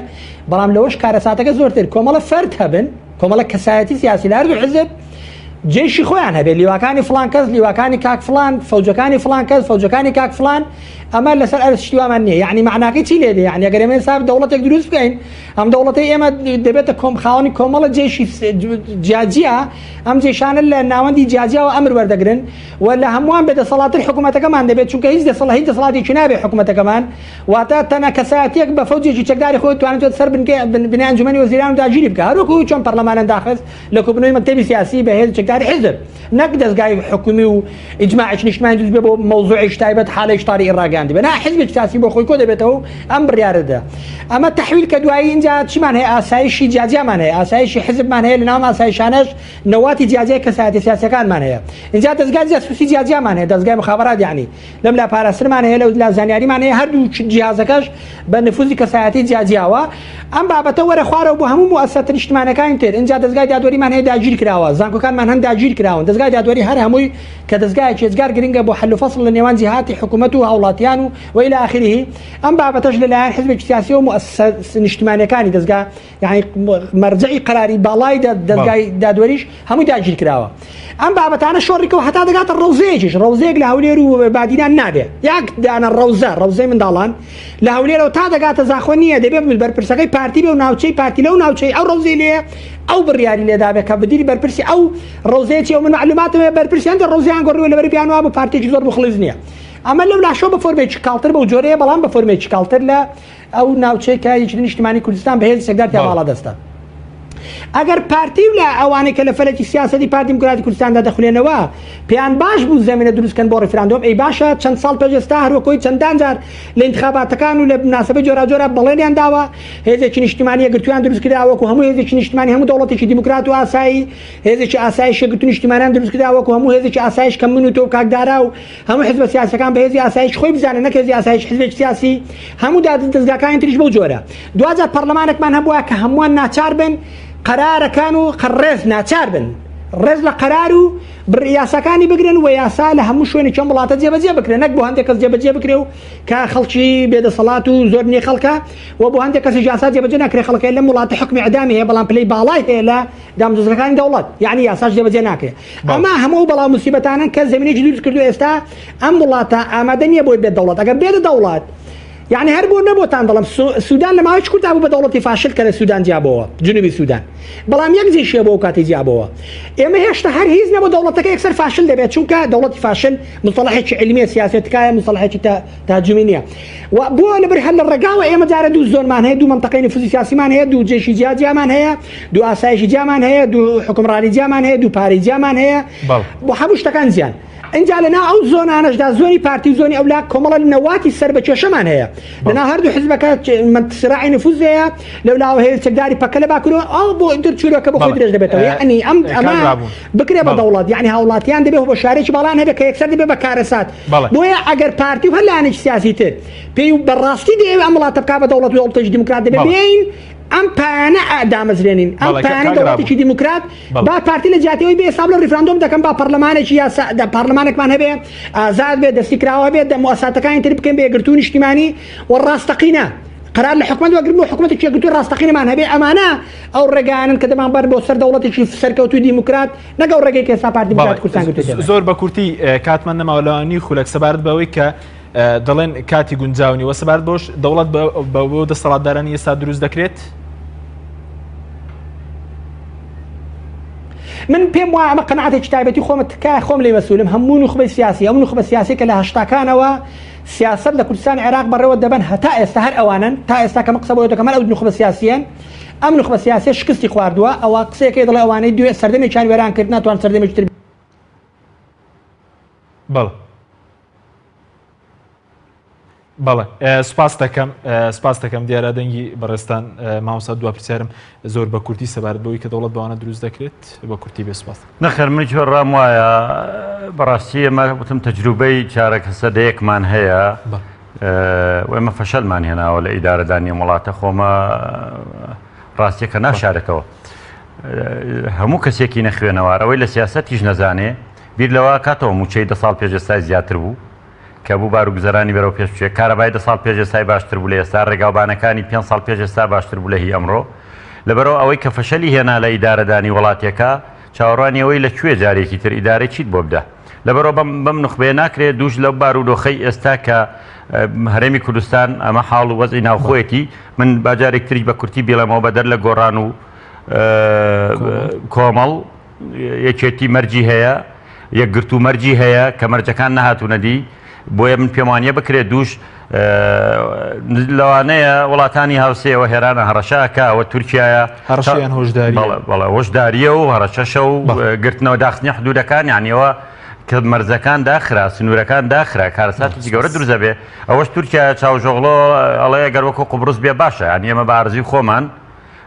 S5: بەڵام لەوەش کارەساتەکە زۆرتر کۆمەڵە فەرد هەبن کۆمەڵە کەسایەتی سیاسی لە هەردوو حزب جێشی خۆیان هەبێت لیواکانی فلان کەس لیواکانی کاک فلان فەوجەکانی فلان کەس فەوجەکانی کاک فلان ئەمە لەسەر ئەرز شتی وامان نییە یعنی معناکەی چی لێ دێ یعنی ئەگەر ئێمە حساب دەوڵەتێک دروست بکەین ئەم دەوڵەتەی ئێمە دەبێتە کۆم خاوەنی کۆمەڵە جێشی جیاجیا ئەم جێشانە لە ناوەندی جیاجیاوە ئەمر وەردەگرن و لە هەمووان بێ دەسەڵاتتر حکوومەتەکەمان دەبێت چونکە هیچ دەسەڵ هیچ دەسەڵاتێکی نابێت حکوومەتەکەمان واتە تەنە کەسایەتیەک بە فەوجێکی چەکداری خۆی توانێت سەر بنکە بنای ئەنجومەنی وەزیران و داگیری بکە هەروەکو چۆن پەرلەمانیان داخست لە کۆبوونەوەی مەکتەبی سیاسی بە هێز چەکداری حیزب نەک دەزگای حکومی و ئیجماعێکی نیشتمانی دروست بێ بۆ مەوزوعێکی تایبەت حالێکی تاری ڕاگەیاندی بێ نا حیزبێکی سیاسی بۆ خۆی کۆ دەبێتەوە و ئەم بڕیارە دەدا ئەمە تەحویل کە دوایی ئینجا چیمان هەیە ئاسایشی جیاجیامان هەیە ئاسایشی حیزبمان هەیە لەناو ئاسایشانەش نەواتی جیاجیای کەسایەتی سیاسیەکانمان هەیە ئینجا دەزگای جاسوسی جیاجیامان هەیە دەزگای مخابرات یعنی لەم لا پاراستنمان هەیە لەو لا زانیاریمان هەیە هەردوو جیهازەکەش بە نفوزی کەسایەتی جیاجیاوە ئەم بابەتە وەرە خوارەوە بۆ هەموو موئەسسەتە نیشتمانەکانی تر ئینجا دەزگای دادوەریمان هەیە داگیر کراوە زانکۆکانمان هەن داگیر کراون دەزگای دادوەری هەر هەمووی کە دەزگایەکی ئێجگار گرنگە بۆ حل و فەصل لە نێوان جیهاتی حکوومەت و هاوڵاتیان و و الی آخره ئەم بابەتەش لەلایەن حزبێکی سیاسی و موئەسسە نیشتمانیەکانی دەزگا یعنی مەرجەعی قەراری باڵای دەزگای دادوەریش هەمووی داگیر کراوە ئەم بابەتانە شۆڕیکەوە هەتا دەگاتە ڕەوزەیەکیش ڕەوزەیەک لە هەولێر و بادینان نابێ یەک دانە ڕەوزە ڕەوزەی منداڵان لە هەولێرەوە تا دەگاتە زاخۆ نییە دەبێت بەرپرسەکەی پارتی بێ و ناوچەی پارتی لەو ناوچەی ئەو ڕەوزەی لێ ئەو بڕیاری لێدابێ کە بدیری بەرپرسی ئەو ڕەوزەیە چی ئەو من معلوماتم هەیە بەرپرسی هەندێک ڕەوزەیان گۆڕیوە لەبەری پێیان وابوو پارتێکی زۆر مخلص نییە ئەمە لەو لاشەوە بە فۆرمێکی کاڵتر بەو جۆرەیە بەڵام بە فۆرمێکی کاڵتر لە ئەو ناوچەی کە یەکێتی نیشتیمانی کوردستان بە هێزی چەکدار تیا باڵادەستە. ئەگەر پارتی و لە ئەوانەی کە لە فەلەکی سیاسەتی پارتی دیموکراتی کوردستاندا دەخولێنەوە پێیان باش بوو زەمینە دروست کەن بۆ ڕیفراندۆم ئەی باشە چەند ساڵ پێش ئێستا هەروەکۆی چەندان جار لە ئینتخاباتەکان و لە مناسبەی جۆراوجۆرا بەڵێنیان داوە هێزێکی نیشتیمانی یەکگرتوویان دروست کرا وەکو هەموو هێزێکی نیشتیمانی هەموو دەوڵەتێکی دیموکرات و ئاسایی هێزێکی ئاسایش یەکگرتوو نیشتیمانیان دروست کرا وەکو هەموو هێزێکی ئاسایش کە من و تۆ و کاک دارا و هەموو حزبە سیاسەکان بە هێزی ئاسایش خۆی بزانێت نەک هێزی ئاسایش حزبێکی سیاسی هەموو دەزگاکانی تریش بەو جۆرە دواجار پەرلەمانێکمان هەبووە کە هەمووان ناچار بن قەرارەکان و ڕێز ناچار بن ڕێز لە قەرار و یاساکانی بگرن و یاسا لە هەموو شوێنێکی ئەم وڵاتە جێبەجێ بکرێن نەک بۆ هەندێک کەس جێبەجێ بکرێ و کە خەڵکی بێدەسەڵات و زۆر نییە خەڵکە و بۆ هەندێک کەسیش یاسا جێبەجێ ناکرێ خەڵکە لەم وڵاتە حکمی ئەدامی هەیە بەڵام پلەی باڵای هەیە لە دامودەزگاکانی دەوڵەت یعنی یاساش جێبەجێ ناکرێ ئەمە هەموو بەڵا موسیبەتانەن کە زمینێکی دروست کردو ئێستا ئەم وڵاتە ئامادە نییە بۆی بێت دەوڵەت ئەگەر بێتە دەوڵەت یعنی هەر بۆ نەبۆتان دەڵم سودان لە ماوەی کورتا بوو بە دەوڵەتی فاشل کە لە سودان جیابەوە جنوبی سودان بەڵام یەک جێشیە بۆ کاتی جیابەوە ئێمە هێشتا هەر هیچ نەبوو دەوڵەتەکە یەکسەر فاشل دەبێت چونکە دەوڵەتی فاشل مصطلحێکی علمیە سیاسی تکایە مصطلحێکی تاجمی نییە و بۆ لەبەر هەر لە ڕێگاوە ئێمە جارە دوو زۆنمان هەیە دوو منطقەی نفوذی سیاسیمان هەیە دوو جێشی جیاجیامان هەیە دوو ئاسایشی جیامان هەیە دوو حکومڕانی جیامان هەیە دوو پارەی جیامان هەیە بۆ هەموو شتەکان جیان ئینجا لەنا ئەو زۆنانەشدا زۆنی پارتی و زۆنی ئەولا کۆمەڵە نەواتی سەر بە کێشەمان هەیە لەنا هەردوو حزبەکە سراعی نفوذ هەیە لەولاوە هەیە چەکداری پەکە لە باکوورەوە ئەو بۆ ئیتر چیرۆکە بۆ خۆی درێژ دەبێتەوە یعنی ئەم ئەمە بکرێ بە دەوڵەت یعنی هاوڵاتیان دەبێ هۆشیارێکی باڵان هەبێ کە یەکسەر دەبێ بە کارەسات بۆیە ئەگەر پارتی و هەر لایەنێکی سیاسی تر پێی بەڕاستی دەیەوێ ئەم وڵاتە بکا بە دەوڵەت و دەوڵەتێکی دیموکرات دەبێ بێین ئەم پایانە دامەزرێنین ئەم پایانە دەوڵەتێکی دیموکرات با پارتی لە جیاتی ئەوەی بێ حساب لە ڕیفراندۆم دەکەم با پەرلەمانێکی یاسا پەرلەمانێکمان هەبێ ئازاد بێ دەستی کراوە بێ دە موئەسساتەکانی تر بکەین بە یەکگرتوو نیشتیمانی و ڕاستەقینە قرار لە حکومەت وەگرن و حکومەتێکی یەکگرتووی ڕاستەقینەمان هەبێ ئەمانە ئەو ڕێگایانن کە دەمانبەن بۆ سەر دەوڵەتێکی سەرکەوتووی دیموکرات نەک ئەو ڕێگەی کە ئێستا پارتی دیموکراتی کوردستان گرتوویەتە بەر.
S1: زۆر بە کورتی کاتمان نەماوە لە نیو خولەک سەبارەت بەوەی کە دەڵێن کاتی گونجاو نیە وە سەبارەت بەوەش دەوڵەت بۆ دەسەڵاتدارانی ئێستا دروست دەکرێت؟
S5: من پێم وایە ئەمە قەناعەتێکی تایبەتی خۆمە تکایە خۆم لێ مەسئولم هەموو نوخبەی سیاسی ئەو نوخبە سیاسی کە لە هەشتاکانەوە سیاسەت لە کوردستان عێراق بەڕێوە دەبەن هەتا ئێستا هەر ئەوانن تا ئێستا کە من قسە بۆ دەکەم هەر ئەو نوخبە سیاسیەن ئەم نوخبە سیاسیە شکستی خواردووە ئەوە قسەیەکەی دەڵێ ئەوانەی دوێ سەردەمێکیان وێران کرد ناتوان سەردەمێکی تر
S1: بەڵێ بەڵێ سپاس دەکەم سپاس دەکەم دیارە دەنگی بەڕێزتان مامۆستا دوا پرسیارم زۆر بە کورتی سەبارەت بەوەی کە دەوڵەت بەوانە دروست دەکرێت بە کورتی بێ سپاس.
S4: نەخێر من زۆر ڕام وایە بەڕاستی ئێمە وتم تەجروبەی چارەکە سەدەیەکمان هەیە و ئێمە فەشەلمان هێناوە لە ئیدارەدانی ئەم وڵاتە خۆمە ڕاستیەکە ناشارێتەوە هەموو کەسێکی نەخوێنەوار ئەوەی لە سیاسەتیش نەزانێ بیر لەوە کاتەوە موچەی دە ساڵ پێش ئێستای زیاتر بوو کە بوو باروگوزەرانی بەرەو پێش بچێت، کارەبای دە ساڵ پێش ئێستای باشتر بوو لە ئێستا، ڕێگاوبانەکانی پێنج ساڵ پێش ئێستا باشتر بوو لە هی ئەمڕۆ. لەبەرئەوە ئەوەی کە فەشەلی هێنا لە ئیدارەدانی وڵاتێکا، چاوەڕوانی ئەوەی لە کوێ جارێکی تر ئیدارەی چیت بۆ بدا؟ لەبەرئەوە بەم بەم نوخبەیە ناکرێ دووش لەو بارودۆخەی ئێستا کە هەرێمی کوردستان ئەمە حاڵ و وەزعی ناوخۆیەتی من با جارێک تریش بە کورتی بیڵێمەوە بەدەر لە گۆڕان و کۆمەڵ یەکێتی مەرجی هەیە یەکگرتوو مەرجی هەیە کە مەرجەکان نەهاتوونە دی بۆیە من پێم وانییە بکرێت دووش لەوانەیە وڵاتانی هاوسێەوە هێرانە هەڕەشە ئەکا ئەوە تورکیایە
S1: هەڕەشەیان هۆشدارییە.
S4: بەڵێ بەڵێ هۆشدارییە و هەڕەشەشە و گرتنەوە داخستنی حدوودەکان یانی ئەوە کە مەرزەکان داخرا سنوورەکان داخرا کارەساتێکی گەورە دروست دەبێ ئەوەش تورکیا چاوشئۆغلۆ ئەڵێ گەر وەکو قوبڕس بێ باشە یانی ئێمە بە ئارزوی خۆمان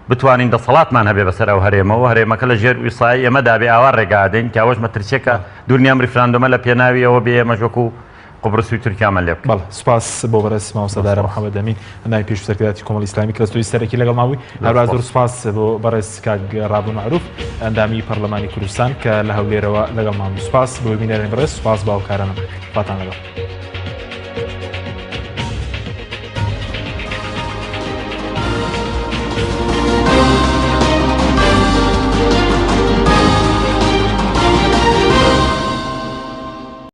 S4: بتوانین دەسەڵاتمان هەبێ بەسەر ئەو هەرێمە و هەرێمەکە لە ژێر ویسایی ئێمەدا بێ ئاوا ڕێگا ئەدەین کە ئەوەش مەترسیەکە دوور نییە ئەم ریفراندۆمە لە پێناوی ئەوە بێ ئێمەش وەکو قوبرس و تورکیامان لێ بکەن.
S1: بەڵێ سوپاس بۆ بەڕێز مامۆستا دارا محەمەد ئەمین ئەندامی پێشوو سەرکردایەتی کۆمەڵی ئیسلامی کە لە ستۆدیۆی سەرەکی لەگەڵمان بووی. هەروەها زۆر سوپاس بۆ بەڕێز کاک ڕابون مەعروف ئەندامی پەرلەمانی کوردستان کە لە هەولێرەوە لەگەڵمان بوو. سوپاس بۆ بینەرانی بەڕێز، سوپاس بۆ هاوکارانم. خواتان لەگەڵ.